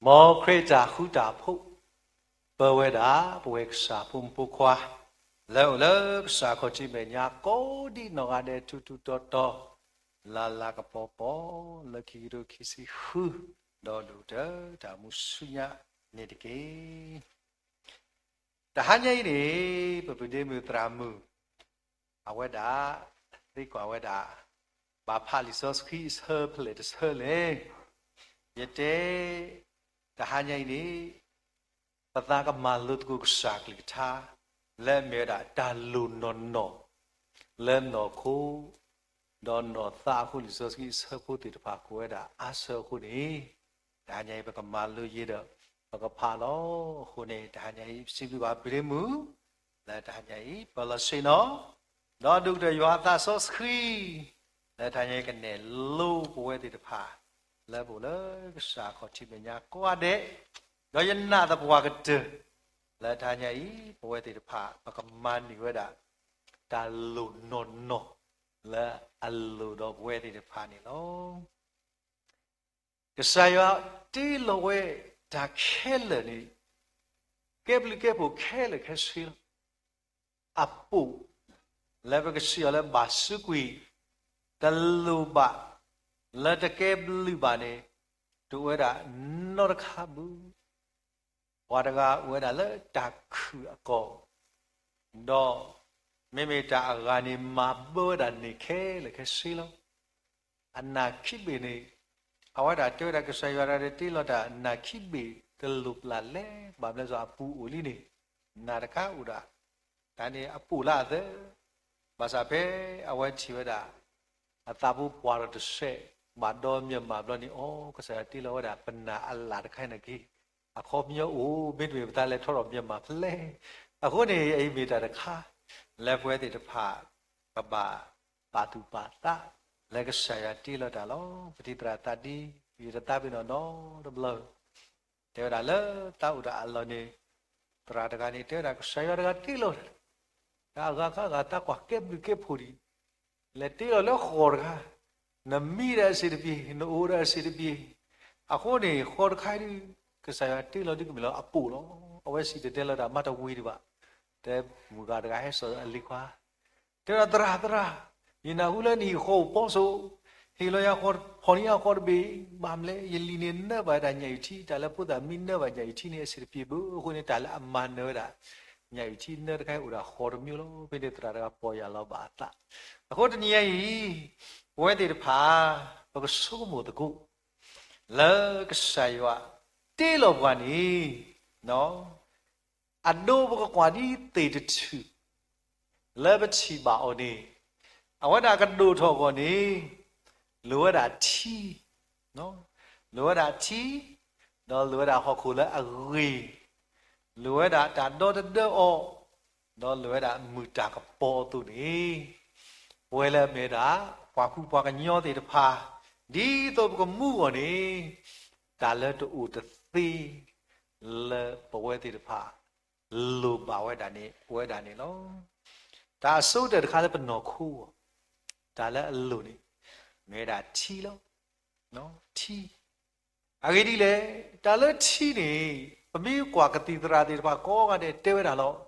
မ်ခရံာ်တၢ်ဃူတၢ်ဖိး ပၢဝဲဒၣ် ပဝဲကစၢ်ဖိမုၣ်ဖိခွါ လၢအိၣ်လၢကစၢ်ခီၣ်ထံးမဲာ်ညါ ကိးဒံနီၢ်ဂၤဒဲး ထူးထူးတီၤတီၤ လၢ်လၢ်ကပီၤပီၤ လၢခံကထိခံဆံဃု ဒီးဒိၣ်ကတၢၢ် တၢ်မူဆူညါန့ၣ်တက့ၢ်. တဟါညါအံၤန့ၣ် ပပဒ့မုၣ်သရၣ်မုၣ် အဝဲဒၣ် သံကွၢ်ဝဲဒၣ် ဘၣ်ဖးလံာ်စီဆှံအဆၢဖဲလဲၣ်တဆၢလဲၣ်. ယတဲ တဟါညါအံၤန့ၣ် ပသးကမၤလိသကိးကစၢ်ကလုၢ်ကထါ လၢအမ့ၢ်ဝဲဒၣ်တၢ်လိၣ်နီၢ်နီၢ် လၢနီၢ်ခိ ဒီးနီၢ်သးအဃိ လံာ်စီဆှံအဆၢဖိသ့ၣ်တဖၣ်ကိးဝဲဒၣ်အါဆၢအဃိန့ၣ် တဟါညါအံၤ ပကမၤလိယံၤဒီး ပကဖးလီၤ. အဃိန့ၣ် တဟါညါအံၤ ပစံးဘျုးဘၣ်ပဒ့မုၣ် လၢတဟါညါအံၤ ပၢလီၤဆ့ၣ်နီၤ ဒီးဒိၣ်ကတၢၢ်ယွၤအသးစီဆှံ လၢတဟါညါအံၤ ကနဲၣ်လိပဝဲသ့ၣ်တဖၣ် လၢပအိၣ်လၢကစၢ်ခီၣ်ထံးမဲာ်ညါကိးဂၤဒဲး, ဒီးယနာ်သပှၢ်ကတၢၢ် လၢတဟါညါအံၤ ပဝဲသ့ၣ်တဖၣ် ပကမၤန့ၢ်ဝဲဒၣ် တၢ်လိၣ်နီၢ်နီၢ် လၢအလိၣ်ဒီးပဝဲသ့ၣ်တဖၣ်န့ၣ်လီၤ. ကစၢ်ယွၤတ့လီၤဝဲတၢ်ခဲလၢာ်န့ၣ် ကဲဘျုးကဲဖှိၣ်ခဲလၢာ်ခဲဆ့လီၤ. အပိာ် လၢပကစံးအီၤလၢဘၣ်စူးကွံာ် တလိၣ်ဘၣ် လၢတကဲဘျုးဘၣ်န့ၣ် တအိၣ်ဝဲဒၣ်နီတခါဘၣ်. ပှၤတဂၤအိၣ်ဝဲဒၣ်လၢတၢ်ခုၣ်အကီၢ် ဒီးမ့မ့ၢ်တၢ်အဂၤန့ၣ် မၤဘၢဝဲဒၣ်န့ၢ်ခဲလၢာ်ခဲဆ့လီၤ. အနၢ်ခံဘ့ၣ်န့ၣ် အဝဲဒၣ်တဲဝဲဒၣ် ကစၢ်ယွၤတၢ်တ့လီၤတၢ် နၢ်ခံဘ့ၣ်တလိၣ်ပျၢ်လဲၣ်, ဘၣ်မနုၤလဲၣ် အပူၤအိၣ်လံန့ၣ် နၢ်တခါအိၣ်ဒၣ် တၢ်န့ၣ်အပိာ်လၢအသၢ, ဘၣ်ဆၣ်ဖဲအဝဲထံၣ်ဝဲဒၣ် အသးဖိပှၢ်ဒီးတစဲး ဘၣ်ဒီးမျၢၢ်မၢ်ဘျီန့ၣ် အိ ကစၢ်ယွၤတ့လီၤဝဲဒၣ် ပနၢ်အလၣ်တခါန့ၣ်က့ၤ အခီပညီအိၣ် မ့တမ့ၢ်ပသးလဲၤထီၣ်ထီၣ်မျၢၢ်မၢ်ဖဲလဲၣ်. အဃိန့ၣ် အအံၤမ့ၢ်တၢ်တခါ လၢပဝဲသ့ၣ်တဖၣ် ပဘၣ်ပာ်သူၣ်ပာ်သး လၢကစၢ်ယွၤတ့လီၤတၢ်လီၤ. ပတံၤသရၣ်သးဒ် ယတသးပ့ၤနီၣ်နီတဘျီ တဲဝဲဒၣ်လၢသးအိၣ်တၢ်အလီၢ်န့ၣ် သရၣ်တဂၤန့ၣ် တဲဝဲဒၣ် ကစၢ်ယွၤတဂၤတ့လီၤတၢ် တၢ်အဂၤခါဂၤ သးကွၢ်ကဲဘျုးကဲဖှိၣ်ဒံး လဲၤတ့လီၤလၢဃီတဂၤ, နမံဒၣ်အဆံးတပျ့ၤ နအိၣ်ဒၣ်အဆံးတပျ့ၤ, အဃိန့ၣ် ဃီတခါဒုး ကစၢ်ယွၤတ့လီၤဒုးကမ့ၢ်လီၤအပိာ်လီၤ. အဝဲစံၣ်တဲၤတဲလီၤတၢ်မးတဝံၤဒံးဘၣ်, တဲမုၢ်ဂၤတဂၤဟဲစိာ်အလံၤခွါ တဲဝဲဒၣ် သရၣ် သရၣ်, ယနၢ်ဟူလၢနဟံၣ်ဃီအိၣ်ဖီစိၤ, ဟ့ၣ်လီၤယၤဃီ ဖီၣ်န့ၢ်ယၤဃီတဘ့ၣ်, ဘၣ်မနုၤလဲၣ် ယလံၤန့ၣ်နၢဘၣ်ဝဲဒၣ်ညၣ်အုၣ်ထံ, တၢ်လၢဖိသၣ်မံနၢဘၣ်ညၣ်အုၣ်ထံန့ၣ် အဆံးတပျ့ၤဘၣ်. အဃိန့ၣ် တၢ်လၢအမၤနၢၤဝဲဒၣ် ညၣ်အုၣ်ထံနၢတခါအံၤအိၣ်ဒၣ်ဃီတမံၤလီၤ. ဖဲန့ၣ်သရၣ်တဂၤပီၢ်ယၢ်လီၤဘၣ်အသး. အဃိတနံၤညါအံၤ ပဝဲသ့ၣ်တဖၣ် ပကဆိကမိၣ်သကိး လၢကစၢ်ယွၤတ့လီၤပှၤန့ၣ် အဒိပကကွၢ်ဒ်သ့ၣ်တထူၣ် လၢပထံၣ်ဘၣ်အီၤန့ၣ် အဝဲဒၣ်ကဒိၣ်ထီၣ်အဂီၢ်န့ၣ် လိၣ်ဝဲဒၣ်ထံ, လိၣ်ဝဲဒၣ်ထံ, ဒီးလိၣ်ဝဲဒၣ်ဟီၣ်ခိၣ်လၢအဂ့ၤ, လိၣ်ဝဲဒၣ်တၢ်ဒီတဒၢအီၤ, ဒီးလိၣ်ဝဲဒၣ်မုၢ်တၢ်ကပီၤအသိးန့ၣ် ပဝဲလၢအမ့ၢ်ဝဲဒၣ် ပှၤကူပှၤကညီသ့ၣ်တဖၣ် ဒ်သိးပကမူအီၤန့ၣ် တၢ်လၢတအိၣ်တသ့ လၢပဝဲသ့ၣ်တဖၣ် လိၣ်ဘၣ်ဝဲဒၣ်န့ၣ် အိၣ်ဝဲဒၣ်န့ၣ်လီၤ. တၢ်အဆိကတၢၢ်တခါလၢပနီၢ်ခိအဂီၢ် တၢ်လၢအလိၣ်န့ၣ် မ့ၢ်ဝဲဒၣ်ထံလီၤ. ထံ အဂ့ၢ်ဒ်လဲၣ်, တၢ်လၢထံန့ၣ် ပမ့ၢ်ကွၢ်ကသံၣ်သရၣ်သ့ၣ်တဖၣ်ကိးဂၤဒဲးတဲဝဲဒၣ်လီၤ. ဒ်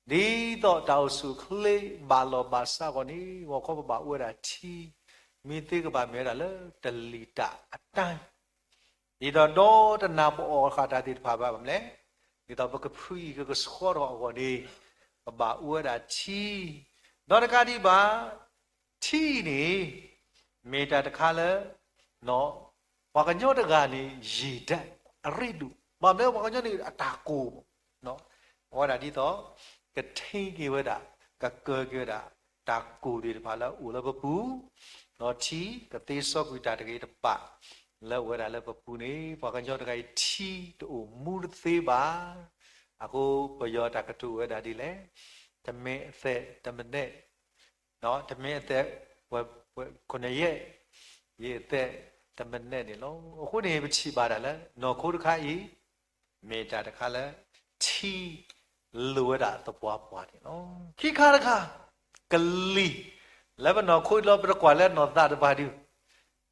သိးတၢ်အိၣ်ဆူၣ်အိၣ်ချ့ဘၣ်လီၢ်ဘၣ်စးအဂီၢ်န့ၣ် ဂီၤခီပဘၣ်အိၣ်ဝဲဒၣ်ထံ, မ့ၢ်သ့ကဘၣ်မ့ၢ်ဝဲဒၣ်လၢတလံာ်တၢ်အတၢ် ဒ်သိးဒီတနၢ်ပအီၣ်ဃာ်တၢ်သ့ၣ်တဖၣ်ဘၣ်မနုၤလဲၣ်, ဒ်သိးပကဖုအံၤကကဆှီထီၣ်အဂီၢ်န့ၣ် ပဘၣ်အိၣ်ဝဲဒၣ်ထံ, ဒီးတကးဒံးဘၣ် ထံအံၤန့ၣ် မ့ၢ်တၢ်တခါလၢ ပှၤကညီတဂၤန့ၣ် ယံာ်ဒၣ်အရ့ဒိၣ်, ဘၣ်မနုၤပှၤကညီန့ၣ်အတၢ်ကိၢ်မး, အဝဲဒၣ်ဒ်သိး ကထံက့ၤဝဲဒၣ် ကကၢက့ၤဝဲဒၣ် တၢ်ကိၢ်သ့ၣ်တဖၣ်လၢအအိၣ်လၢပပူၤ, ဒီးထံကသ့စီကွံာ်တၢ်တဂ့ၤတဘၣ် လၢအအိၣ်ဝဲဒၣ်လၢပပူၤန့ၣ် ပှၤကညီတဂၤအံၤထံတအိၣ်မူတသ့ဘၣ်. အဃိပယီၤတၢ်ကတိၤဝဲဒၣ်ဒ်လဲၣ်, တမ့ၢ်အသဲးတမနဲး, တမ့ၢ်အသဲး ခိၣ်နယဲၢ်, ယံာ်အသဲးတမနဲးန့ၣ်လီၤ. အဃိန့ၣ် ပထံၣ်ဘၣ်ဒၣ်လၢ နီၢ်ခိတခါအံၤ မ့ၢ်တၢ်တခါလၢ ထံလိၣ်ဝဲဒၣ်သပှၢ်ပှၢ်န့ၣ်လီၤ. ခံခါတခါ ကလံၤ, လၢပနီၢ်ခိလီၤ ပတကွၢ်လၢနီၢ်သးတဖၣ်ဒုး,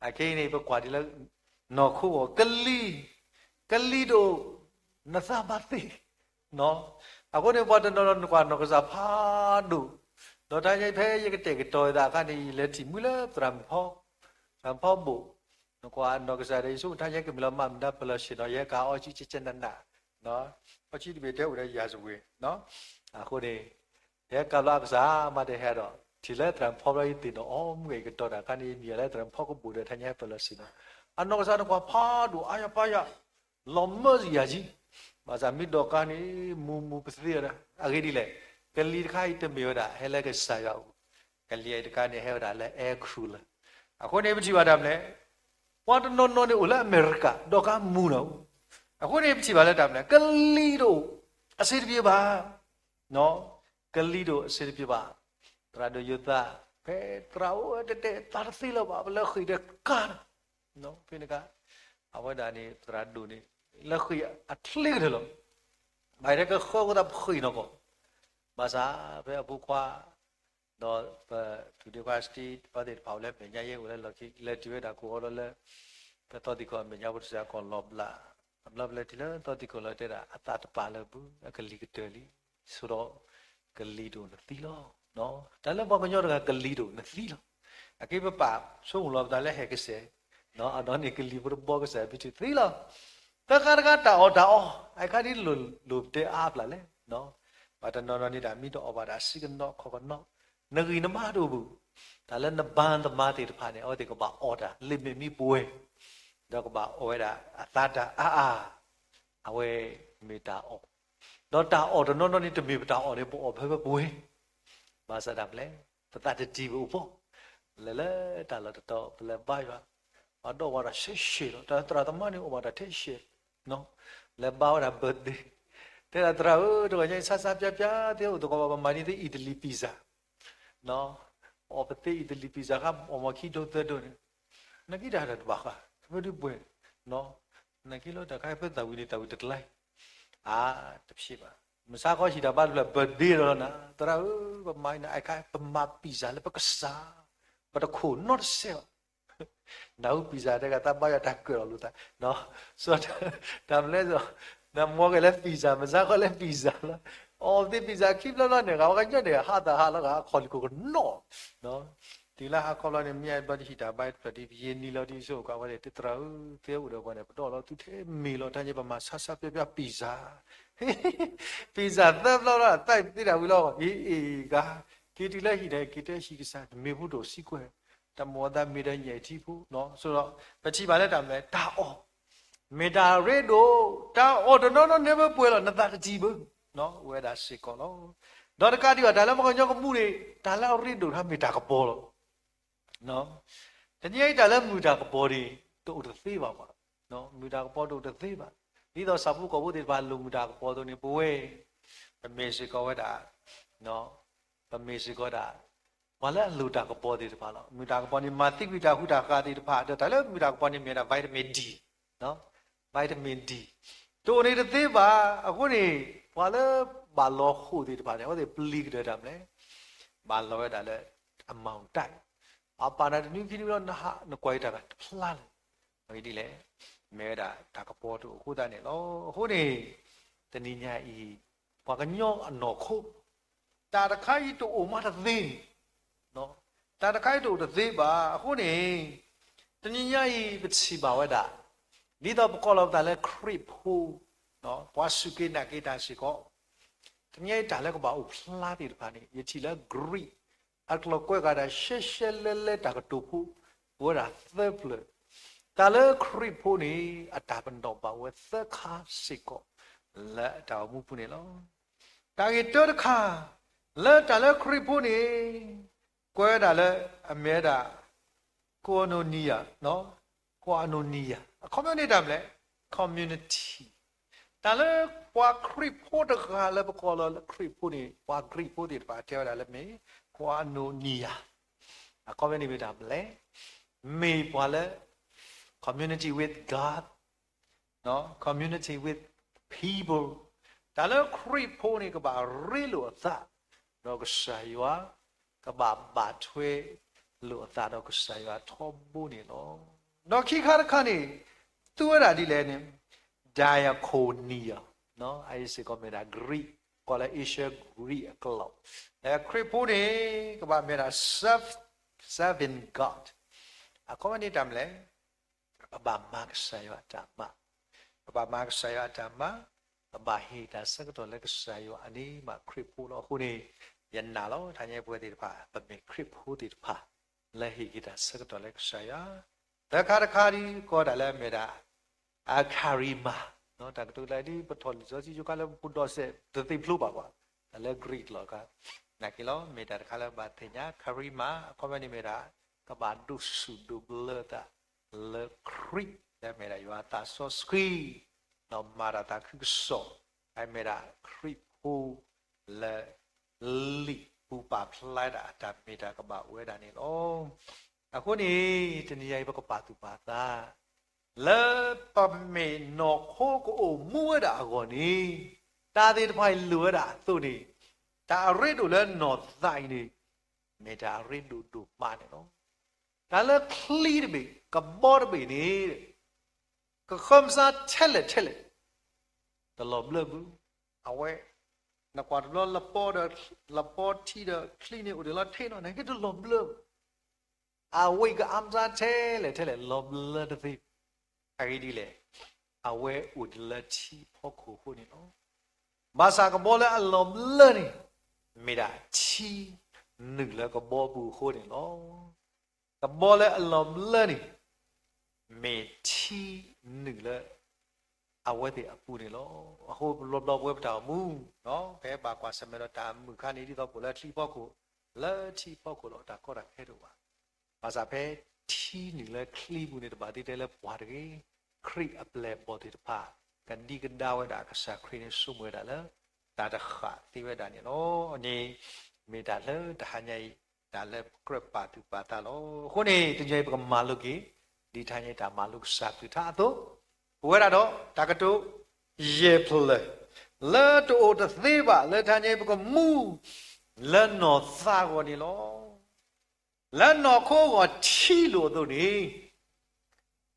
အခဲအံၤန့ၣ် ပကွၢ်ဒ်လၢ နီၢ်ခိအဂီၢ် ကလံၤ ကလံၤဒိၣ်, နသးဘၣ်သ့. အဃိန့ၣ် ပှၤတနီၤနီၤနကွၢ်နီၢ်ကစၢ်ဖးဒိၣ်, ဒီးတၢ်ဖဲယကတဲာ်ကတီၤသးအခါန့ၣ် ယလဲၤထံၣ်မုၢ်လၢ သရၣ်မုၣ်ဖီဘိၣ်, နကွၢ်နီၢ်ကစၢ်ဒီး ယဆိကမိၣ်တၢ်ယဲကမ့ၢ်လီၤမၢ်မတၤ ဖဲလီၤစ့ၣ်နီၤ ယဟဲကၤအီကၠံကၠဲနးနး, အီကၠံတဘ့ၣ်တဲအိၣ်ဒီးယၤစဝ့ၤ, အဃိန့ၣ် ယဟဲကၤလီၤအကစၢ်မးတဟဲဒီး ထံၣ်လၢသရၣ်မုၣ်ဖီဘိၣ် ယသ့ၣ်နီၣ်အီၤမုၢ်ဂဲၤကတီၤတၢ်အခါန့ၣ် ယမံၤလၢသရၣ်မုၣ်ဖီကဘိၣ်ဒီး တၢ်ညါဟဲဖဲလီၤစ့ၣ်နီၤ, အနီၢ်ကစၢ်နကွၢ်ဖးဒိၣ်အါယၤပၢ်ယၤ, လီၤမၢ်စံယၤကၠံ, ဘၣ်ဆၣ်မ့ၢ်ဒိးကါန့ၣ် မူမူပသ့အီၤဒီး အဂ့ၢ်ဒ်လဲၣ်, ကလံၤတခါအံၤတမ့ၢ်ဝဲဒၣ် ဟဲလၢကစၢ်ယွၤအအိၣ်, ကလံၤအံၤတခါန့ၣ် ဟဲဝဲဒၣ်လၢ air cooler, အဃိန့ၣ် ပထံၣ်ဘၣ်တၢ်မနုၤလဲၣ်, ပှၤတနီၤနီၤန့ၣ်အိၣ်လၢအမဲရကၤ ဒီးကါမူနီၤ, အဃိန့ၣ် ပထံၣ်ဘၣ်လၢတၢ်မနုၤလဲၣ်, ကလံၤဒိၣ် အဆင်တပြေဘၣ် ကလံၤဒိၣ်အဆင်တပြေဘၣ်, သရၣ်ဒိၣ်ယိၤသး, ဖဲသရၣ်အိၣ်ဝဲတဲတဲ သးတသ့လၢၤဘၣ် ပလၢဃ့ၢ်ဒီးကါ, ဖဲန့ၣ်ကါ, အဝဲဒၣ်န့ၣ် သရၣ်ဒိၣ်န့ၣ် လၢဃ့ၢ်အချ့ကတၢၢ်လီၤ, ဘၣ်ထဲကဃၢဃိသးပဃ့ၢ်နီၢ်ကီၢ်, ဘၣ်ဆၣ်ဖဲအဖိခွါ ဒီးပ ထူၣ်ဒ့ခွါ Steve အဝဲသ့ၣ်တဖၣ်အိၣ်လၢမဲာ်ညါယဲအိၣ်လၢလီၢ်ခံ လဲၤတုၤဝဲဒၣ်ကိးဂီၤလီၤလၢ ဖဲသီသံၣ်ခီၣ်အမဲာ်ညါ ဖိတစဲးကီၢ်လီၤဘျး, အဘျီပလဲၤတုၤလၢသီသံၣ်ခီၣ်လီၤတဲဒၣ် အသးတပာ်လၢၤဘၣ် အကလံၤကတၢၢ်လံ, ဆိဒီး ကလံၤဒိၣ်နသံလီၤ, တၢ်လၢပှၤကညီတဂၤကလံၤဒိၣ်နသံလီၤ, အက့ပပာ်ဆိကမိၣ်လီၤပသးလၢဟဲကစဲး, အနီၢ်န့ၣ်ကလံၤဖိတဘီကစဲး ဘုထူၣ်သံလီၤ, သၢခါတခါတၢ်အီၣ်တၢ်အီ, အခါဒ်လိၣ်လိၣ်ပတဲအါပျၢ်လဲၣ်, ပှၤတနီၤနီၤန့ၣ်ဒၣ် မ့ၢ်တအီၣ်ဘၣ်တၢ်ဆံးကနီၤခီၣ်ကနီၤ, နဂံၢ်နဘါတအိၣ်ဘၣ်, တၢ်လၢနဘါနသမါသ့ၣ်တဖၣ်န့ၣ် အဝဲသ့ၣ်ကဘၣ်အီၣ်တၢ် လၢမ့ၢ်မံပှဲၤ, ဒီးကဘၣ်အီၣ်ဝဲဒၣ်အသးတၢ်အါအါ, အဝဲမ့ၢ်တၢ်အီၣ်, ဒီးတၢ်အီၣ်တနီၤနီၤန့ၣ် တမ့ၢ်ပတၢ်အီၣ်န့ၣ် ပအီၣ်ဖဲဖဲပှဲၤ, ဘၣ်ဆၣ်တၢ်မနုၤလဲၣ်, ပသးတတံၢ်ဘၣ်အိၣ်ဖီ, လဲၤလၢတၢ်လီၢ်တတီၤ ပလဲၤဘါယွၤ, ပှၤဒီးဝဲဒၣ်ဆဲးဆဲးလီၤ, တၢ်သရၣ်သမါန့ၣ်အိၣ်ဘၣ်တၢ်ထဲဆဲး, လဲၤဘါဝဲဒၣ် birthday, တဲဒၣ်သရၣ်ဧၢ တဂီၤညါအံၤ ဆါဆါပျါပျါသ့အိၣ်သကိးဘၣ် ပမၤန့ၢ်သု Italy pizza, ပအီၣ်ပသ့ Italy pizza ခါအီၣ်မ့ၢ်ခံဒိသၢဒိန့ၣ်, နက့တၢ်တဘၣ်ဃး ဖဲဒုပှဲၤ, နက့လၢတၢ်ခါဖဲသးဝံၤန့ၣ် သးဝံၤတကလါ, အါ တဖျ့ဘၣ်, မုၢ်ဆါခီဟံၣ်တၢ်ဘါတဖျၢၣ် birthday ဒီးနၤ သရၣ်ဧၢ ပမၤအံၤနၤ အခါ ပမၤ pizza လၢပကစၢ်, ပတခိၣ်နီတစဲးဘၣ် နၢ်ဟူ pizza တဲဂၤ သးဘါယွၤတၢ်ကၢၣ်လီၤလိာ်သး, တၢ်မနုၤလဲၣ်, နမ့ၢ်ဂဲၤလၢ pizza မုၢ်ဆါခီလၢ pizza လီၤ, အီၣ်သ့ pizza ခံဘျီဘျီန့ၣ် ဂၤဝဲကညီန့ၣ် ဟးသးဟးလီၤဂၤ အခီၣ်လံၢ်ခိၣ်ကနီၤ, တုၤလၢဟါခီဘျီန့ၣ် မ့ၢ်အဘျီဒ်ဟံၣ်တၢ်ဘါတဖျၢၣ်ဒ် ပယဲၢ်နံၤလီၤဒ်ဆိကမိၣ်ဝဲန့ၣ် တသရၣ်ဧၢ သ့အိၣ်ဒီးပှၤန့ၣ် ပဒီးလီၤသုထဲမ့ၢ်လီၤ တၢ်ညါပမၤဆါဆါပျါပျါ pizza, pizza သၢဘျီဘျီ သးသ့တၢ်ဝံၤလီၤ အ့ၣ်အ့ၣ်ဂၤ က့ၤတုၤလၢဟံၣ်န့ၣ် က့ၤတဲဟံၣ်ကစၢ် တမ့ၢ်ဖိဒိၣ်စံးကွဲး, တၢ်မိၣ်အသးမ့ၢ်ဒီးညၣ်အံၤထံဖိ, ဆိဒီး ပထံၣ်ဘၣ်လၢတၢ်မနုၤလဲၣ် တၢ်အီၣ်, မ့ၢ်တၢ်ရ့ဒိၣ်, တၢ်အီၣ်တနီၤနီၤန့ၣ်ပှဲၤလီၤ နသးတတံၢ်ဘၣ်, အိၣ်ဝဲဒၣ်စ့ၢ်ကီးလီၤ. ဒီးတကးဒံးဘၣ် တၢ်လၢပှၤကညီကမူန့ၣ် တၢ်လၢအရ့ဒိၣ်တခါမ့ၢ်တၢ်ကပီၤလီၤ. တနံၤအံၤတၢ်လၢမုာ်တၢ်ကပီၤန့ၣ် တအိၣ်တသ့ဘၣ်ဘၣ်, မုာ်တၢ်ကပီၤတအိၣ်တသ့ဘၣ်. ဒ်သိးဆၣ်ဖိကီၢ်ဖိသ့ၣ်တဖၣ်လိၣ်မုာ်တၢ်ကပီၤအသိးန့ၣ် ပဝဲ ပမ့ၢ်စ့ၢ်ကီးဝဲဒၣ် ပမ့ၢ်စ့ၢ်ကီးဒၣ် ပှၤလၢအလိၣ်တၢ်ကပီၤသ့ၣ်တဖၣ်လီၤ. မုာ်တၢ်ကပီၤန့ၣ် မၤသံကွံာ်တၢ်ဃူတၢ်ဃာ်သ့ၣ်တဖၣ် ဒီးတၢ်လၢမုာ်တၢ်ကပီၤန့ၣ်မ့ၢ်ဒၣ် vitamin D, vitamin D တအိၣ်န့ၣ်တသ့ဘၣ်. အဃိန့ၣ် ပှၤလၢဘၣ်လီၤဃိာ်သ့ၣ်တဖၣ်န့ၣ် အဝဲသ့ၣ်ပျံၤကတၢၢ်တၢ်မနုၤလဲၣ်, ဘၣ်လီၤဝဲဒၣ်လၢ အမၤအူတၢ်, အပာ်နၤတနွံခံနွံလီၤ နဟးနကွၢ်အံၤတၢ်တဖျါလၢၤ. အဂ့ၢ်ဒ်လဲၣ်, မ့ၢ်ဝဲဒၣ်တၢ်ကပီၤတအိၣ်အဃိသတးန့ၣ်လီၤ. အဃိန့ၣ် တနံၤညါအံၤ ပှၤကညီအနီၢ်ခိ တၢ်တခါအံၤတအိၣ်မးတသ့န့ၣ်, တၢ်တခါအံၤတအိၣ်တသ့ဘၣ်. အဃိန့ၣ် တနံၤညါအံၤ ပထံၣ်ဘၣ်ဝဲဒၣ် ဒ်သိးပကိးလီၤပသးလၢခရံာ်ဖိ, ပှၤစူၢ်က့ၤနာ်က့ၤတၢ်စ့ၢ်ကီး, တနံၤညါအံၤတၢ်လၢကဘၣ်အိၣ်ဖျါသ့ၣ်တဖၣ်န့ၣ် ယထံၣ်လၢ Greek အကျိာ်ကွဲးဃာ်တၢ်ရှဲရှဲလဲလဲတၢ်ကတိၤဖိ အိၣ်ဝဲဒၣ်သၢဖျၢၣ်, တၢ်လၢခရံာ်ဖိန့ၣ် အတၢ်ပနီၣ်ဘၣ်ဝဲသၢခါစ့ၢ်ကီး လၢအတၢ်အိၣ်မူပူၤန့ၣ်လီၤ. တၢ်ဂ့ၢ်တၢတခါ လၢတၢ်လၢခရံာ်ဖိန့ၣ် ကွဲးဝဲဒၣ်လၢ အမ့ၢ်ဝဲဒၣ် koinonia, koinonia အခီပညီန့ၣ်တၢ်မနုၤလဲၣ်, community, တၢ်လၢပှၤခရံာ်ဖိတဂၤလၢပကိးလီၤလၢခရံာ်ဖိန့ၣ် ပှၤ Greek ဖိသ့ၣ်တဖၣ်တဲဝဲဒၣ်လၢမ့ၢ် koinonia, အခီပညီန့ၣ်မ့ၢ်တၢ်မနုၤလဲၣ်, မ့ၢ်ပှၤလၢ community with God, community with people, တၢ်လၢခရံာ်ဖိန့ၣ် ကဘၣ်ရ့လိာ်အသးဒီးကစၢ်ယွၤ, ကဘၣ်ဘၣ်ထွဲလိာ်အသးဒီးကစၢ်ယွၤထီဘိန့ၣ်လီၤ. ဒီးခံခါတခါန့ၣ် သူဝဲဒၣ်ဒ်လဲၣ်န့ၣ်, diakonia, အအံၤစ့ၢ်ကီးမ့ၢ်ဒၣ် Greek, ကီးလၢ Ancient Greek အကျိာ်, လၢခရံာ်ဖိန့ၣ် ကဘၣ်မ့ၢ်ဒၣ် serve, serving God, အခီပညီန့ၣ်တၢ်မနုၤလဲၣ်, ပဘၣ်မၤကစၢ်ယွၤအတၢ်မၤ, ပဘၣ်မၤကစၢ်ယွၤအတၢ်မၤ, ပဘၣ်ဟ့ၣ်တၢ်ဆၢကတီၢ်လၢကစၢ်ယွၤ အန့ၣ်မးခရံာ်ဖိလီၤ. အဃိန့ၣ် ယနာ်လီၤ တဟါညါပဝဲသ့ၣ်တဖၣ် ပမ့ၢ်ခရံာ်ဖိသ့ၣ်တဖၣ် လၢဟ့ၣ်က့ၤတၢ်ဆၢကတီၢ်လၢကစၢ်ယွၤ, တခါတခါဒ်ကီးဒၣ်လၢမ့ၢ်ဒၣ် charisma, တၢ်ကတိၤလၢဒ်ပထီၣ်လံာ်စီဆှံယိၤခါလၢပပူၤဒီးစဲး တသ့ဖျိဘၣ်ကွၢ်, တၢ်လၢ Greek လီၤကါ, နာ်က့လီၤ မ့ၢ်တၢ်တခါလၢပဘၣ်သ့ၣ်ညါ charisma အခီပညီန့ၣ်မ့ၢ်ဒၣ် ကဘၣ်ဒိးဆူၣ်ဒိးဘျၢသး လၢခရံာ် လၢမ့ၢ်ဒၣ်ယွၤအသးစီဆှံ, ဒီးမၤတၢ်သးခုကစီၣ်, အမ့ၢ်ဒၣ်ခရံာ်ဖိ လၢ လံာ်ပူၤပာ်ဖျါဒၣ်အတၢ်မ့ၢ်တၢ်ကဘၣ်အိၣ်ဝဲဒၣ်န့ၣ်လီၤ. အဃိန့ၣ် တနံၤအံၤပကပာ်သူၣ်ပာ်သး လၢပမ့ၢ်နီၢ်ခိကအိၣ်မူဝဲဒၣ်အဂီၢ်န့ၣ် တၢ်သ့ၣ်တဖၣ်အံၤလိၣ်ဝဲဒၣ်အသိးန့ၣ် တၢ်အရ့ဒိၣ်လၢနီၢ်သးအံၤန့ၣ် မ့ၢ်တၢ်အရ့ဒိၣ်ဒိၣ်မးန့ၣ်လီၤ. တၢ်လၢချံတဘ့ၣ် ကဘီတဘ့ၣ်န့ၣ် ကဃၢမၤစၢၤထဲလဲၣ်ထဲလဲၣ် တလီၤဘျၢဘၣ်. အဝဲ နကွၢ်တဘျီ လပီဒီး လပီထံဒီးချံန့ၣ် အိၣ်ဒံးလီၤထဲနီၤ နဟ့ၣ်တလီၤဘျၢဘၣ်. အဝဲကအါမၤစၢၤထဲလဲၣ်ထဲလဲၣ် လီၤဘျၢတသ့ဘၣ်. အဂ့ၢ်ဒ်လဲၣ်, အဝဲအိၣ်ဒံးလၢထံဖီခိၣ်အဃိန့ၣ်လီၤ. ဘၣ်ဆၣ်ကဘီလၢအလီၤဘျၢန့ၣ် မ့ၢ်ဒၣ်ထံနုာ်လၢကဘီပူၤအဃိန့ၣ်လီၤ. ကဘီလၢအလီၤဘျၢန့ၣ် မ့ၢ်ထံနုာ်လၢ အဝဲသ့ၣ်အပူၤန့ၣ်လီၤ. အဃိဘျီဘျီပဝဲပတၢ်အိၣ်မူ ပဟဲဘၣ်ကွၢ်ဆၢၣ်မဲာ်ဒီးတၢ်မုၣ်ခါန့ၣ် ဒ်သိးပအိၣ်လၢထံဖီခိၣ်, လၢထံဖီခိၣ်လီၤ တၢ်ကီတၢ်ခဲတအိၣ်ဘၣ်. ဘၣ်ဆၣ်ဖဲထံနုာ်လၢချံပူၤန့ၣ် တဘၣ်သ့တဲလၢပှၤတဂ့ၤ, ခရံာ်အပျဲၢ်အဘီၣ်သ့ၣ်တဖၣ် ကဒံကဒါဝဲဒၣ်ကစၢ်ခရံာ်န့ၣ် ဆိကမိၣ်ဝဲဒၣ်လၢ တၢ်တဃၣ်သ့ဝဲဒၣ်န့ၣ်လီၤ. န့ၣ် မ့ၢ်တၢ်လၢတဟါညါအံၤ တၢ်လၢပကြၢးပာ်သူၣ်ပာ်သးလီၤ. အဃိန့ၣ် တနံၤအံၤပကမၤလိက့ၤ ဒ်တဟါညါအံၤတၢ်မၤလိကစၢ်ကလုၢ်ကထါအသိး, ပဝဲဒၣ်ဒီးတၢ်ကတိၤ ယဲၢ်ဖျၢၣ် လၢတအိၣ်တသ့ဘၣ် လၢတဟါညါအံၤပကမူ လၢနီၢ်သးအဂီၢ်န့ၣ်လီၤ. လၢနီၢ်ခိအဂီၢ်ထံလိၣ်အသိးန့ၣ်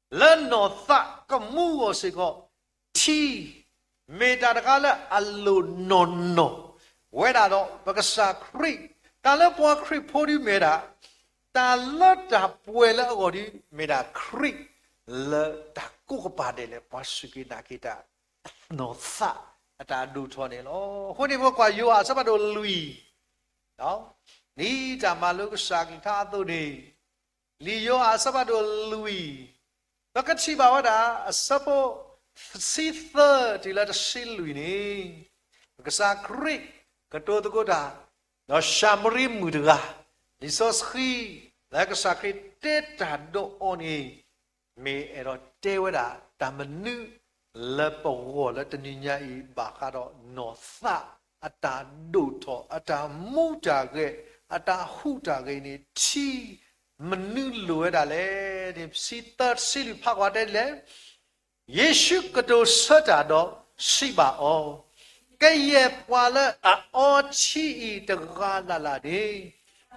လၢနီၢ်သးကမူအဂီၢ်စ့ၢ်ကီး ထံ မ့ၢ်တၢ်တခါလၢအလိၣ်နီၢ်နီၢ်ဝဲဒၣ်ဒီးပကစၢ်ခရံာ်, တၢ်လၢပှၤခရံာ်ဖိဒ်မ့ၢ်ဒၣ် တၢ်လၢတၢ်ပှဲၤလၢအဂီၢ်ဒ်မ့ၢ်ဒၣ်ခရံာ် လၢတၢ်ကိးကပၤဒဲးလၢပှၤစူၢ်က့ၤနာ်က့ၤတၢ် နီၢ်သးအတၢ်ဒိၣ်ထီၣ်န့ၣ်လီၤ. အဃိန့ၣ် ပကွၢ်ယိၤဟၣ်အဆၢဖးဒိၣ်လွံၢ် ဒ်တၢ်မၤလိကစၢ်ကလုၢ်ကထါအသိးန့ၣ်, လံာ်ယိၤဟၣ်အဆၢဖးဒိၣ်လွံၢ်, ပကထံၣ်ဘၣ်ဝဲဒၣ် အဆၢဖိတဆံသၢတုၤလၢတဆံလွံၢ်န့ၣ်, ကစၢ်ခရံာ်ကတိၤသကိးတၢ် ဒီးၡၤမရံမုၣ်တဂၤ, လံာ်စီဆှံ လၢကစၢ်ခရံာ်တဲတၢ်ဒီးအီၤန့ၣ် မ့ၢ်အဲၣ်ဒိးတဲဝဲဒၣ်တၢ်မနုၤ လၢပဂီၢ်လၢတနံၤညါအံၤ ဘၣ်ဃးဒီးနီၢ်သးအတၢ်ဒိၣ်ထီၣ် အတၢ်မူတၢ်ဂဲၤ အတၢ်ဟူးတၢ်ဂဲၤန့ၣ် ထံမနုၤလိၣ်ဝဲဒၣ်လဲၣ်န့ၣ် တဆံသၢ တဆံလွံၢ်ဖးကွၢ်တဲဒ်လဲၣ်, ယ့ၣ်ၡူးကတိၤဆၢတၢ်ဒီးစံးဘၣ်အီၤ, ကယဲၢ်ပှၤလၢအအီထံအံၤတဂၤလၢ်လၢ်န့ၣ်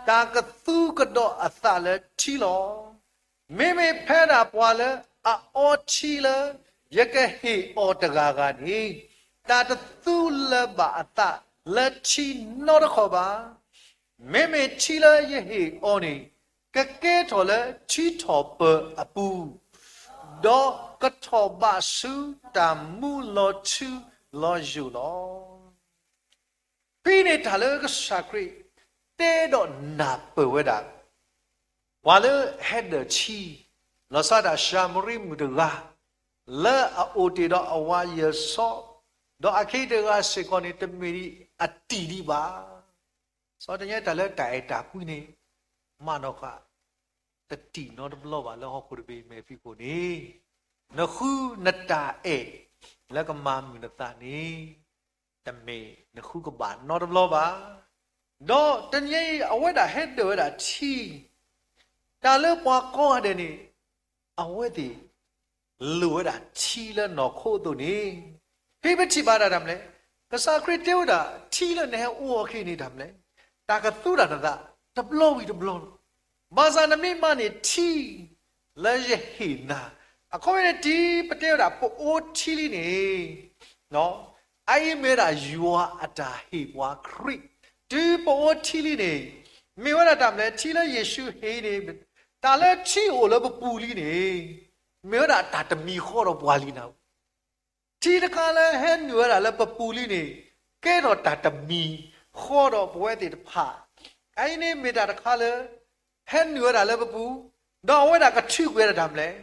တၢ်ကသူကဒီးအသးလၢထံလီၤ. မ့မ့ၢ်ဖဲဒၣ်ပှၤလၢအအီထံလၢယကဟ့ၣ်အီၤတဂၤဂၤန့ၣ်, တၢ်တသူလၢၤဘၣ်အသးလၢထံနီတခီၣ်ဘၣ်. မ့မ့ၢ်ထံလၢယဟ့ၣ်အီၤန့ၣ် ကကဲထီၣ်လၢထံထီၣ်ပၢၤအပူၤ, ဒီးကထီၣ်ဘးဆူတၢ်မူလီၤထူလီၤယိာ်လီၤ. ဖဲန့ၣ်တၢ်လၢကစၢ်ခရံာ်တဲဒီးနၢ်ပၢၢ်ဝဲဒၣ် ပှၤလၢဟဲဒၢၣ်ထံ, လီၤဆီဒၣ်ၡၤမရံမုၣ်တဂၤ, လၢအအိၣ်တ့ၢ်ဒီးအဝၤယဲၢ်ဆီ, ဒီးအခဲအံၤတဂၤစ့ၢ်ကီးန့ၣ် တမ့ၢ်ဒ်အတံၢ်ဒံးဘၣ်. စီၤတညဲတၢ်လၢတၢ်အဲၣ်တၢ်ကွံန့ၣ် မးနီၢ်ဃာ် တတံၢ်နီတဘျီဘၣ်လၢဟီၣ်ခိၣ်တဘ့ၣ်အမဲာ်ဖံးခိၣ်န့ၣ်, နဃုနတၢ်အဲၣ်လၢကမၤမုာ်နသးန့ၣ် တမ့ၢ်နဃုကဘၣ်နီတဘျီဘၣ်. ဒီးတနံၤအံၤ အဝဲဒၣ်ဟဲဒၢၣ်ဝဲဒၣ်ထံ, တၢ်လၢပှၤကိးဂၤဒဲးန့ၣ် အဝဲသ့ၣ် လိၣ်ဝဲဒၣ်ထံလၢနီၢ်ခိအသိးန့ၣ်, ဖဲပထံၣ်ဘၣ်ဒၣ်တၢ်မနုၤလဲၣ်, ကစၢ်ခရံာ်တဲဝဲဒၣ် ထံလၢနဟဲအိၣ်အီၤခဲအံၤန့ၣ်တၢ်မနုၤလဲၣ်, တၢ်ကသူတၢ်နသး တဘျီဝံၤတဘျီလီၤ. ဘၣ်ဆၣ်နမ့ၢ်မၤန့ၢ်ထံ လၢယဟ့ၣ်နၤ အခီပညီန့ၣ် တုၤပတဲဝဲဒၣ်ပအိၣ်ထံလံန့ၣ်, အအံၤမ့ၢ်ဝဲဒၣ်ယွၤအတၢ်ဟ့ၣ်ပှၤခရံာ်, တုၤပအိၣ်ထံလံန့ၣ်, မ့ၢ်ဝဲဒၣ်တၢ်မနုၤလဲၣ်, ထံလၢယ့ၣ်ၡူးဟ့ၣ်န့ၣ်, တၢ်လၢထံအိၣ်လၢပပူၤလံန့ၣ်, မ့ၢ်ဝဲဒၣ်တၢ်တမံၤဃီဒီးပှၤလံနၤဧၢ. ထံတခါလၢဟဲနုာ်ဝဲဒၣ်လၢပပူၤလံန့ၣ်, ကဲထီၣ်တၢ်တမံၤဃီဒီးပဝဲသ့ၣ်တဖၣ်, အအံၤန့ၣ်မ့ၢ်တၢ်တခါလၢ ဟဲနုာ်ဝဲဒၣ်လၢပပူၤ, ဒီးအဝဲဒၣ်ကထုးကွံာ်ဝဲဒၣ်တၢ်မနုၤလဲၣ်,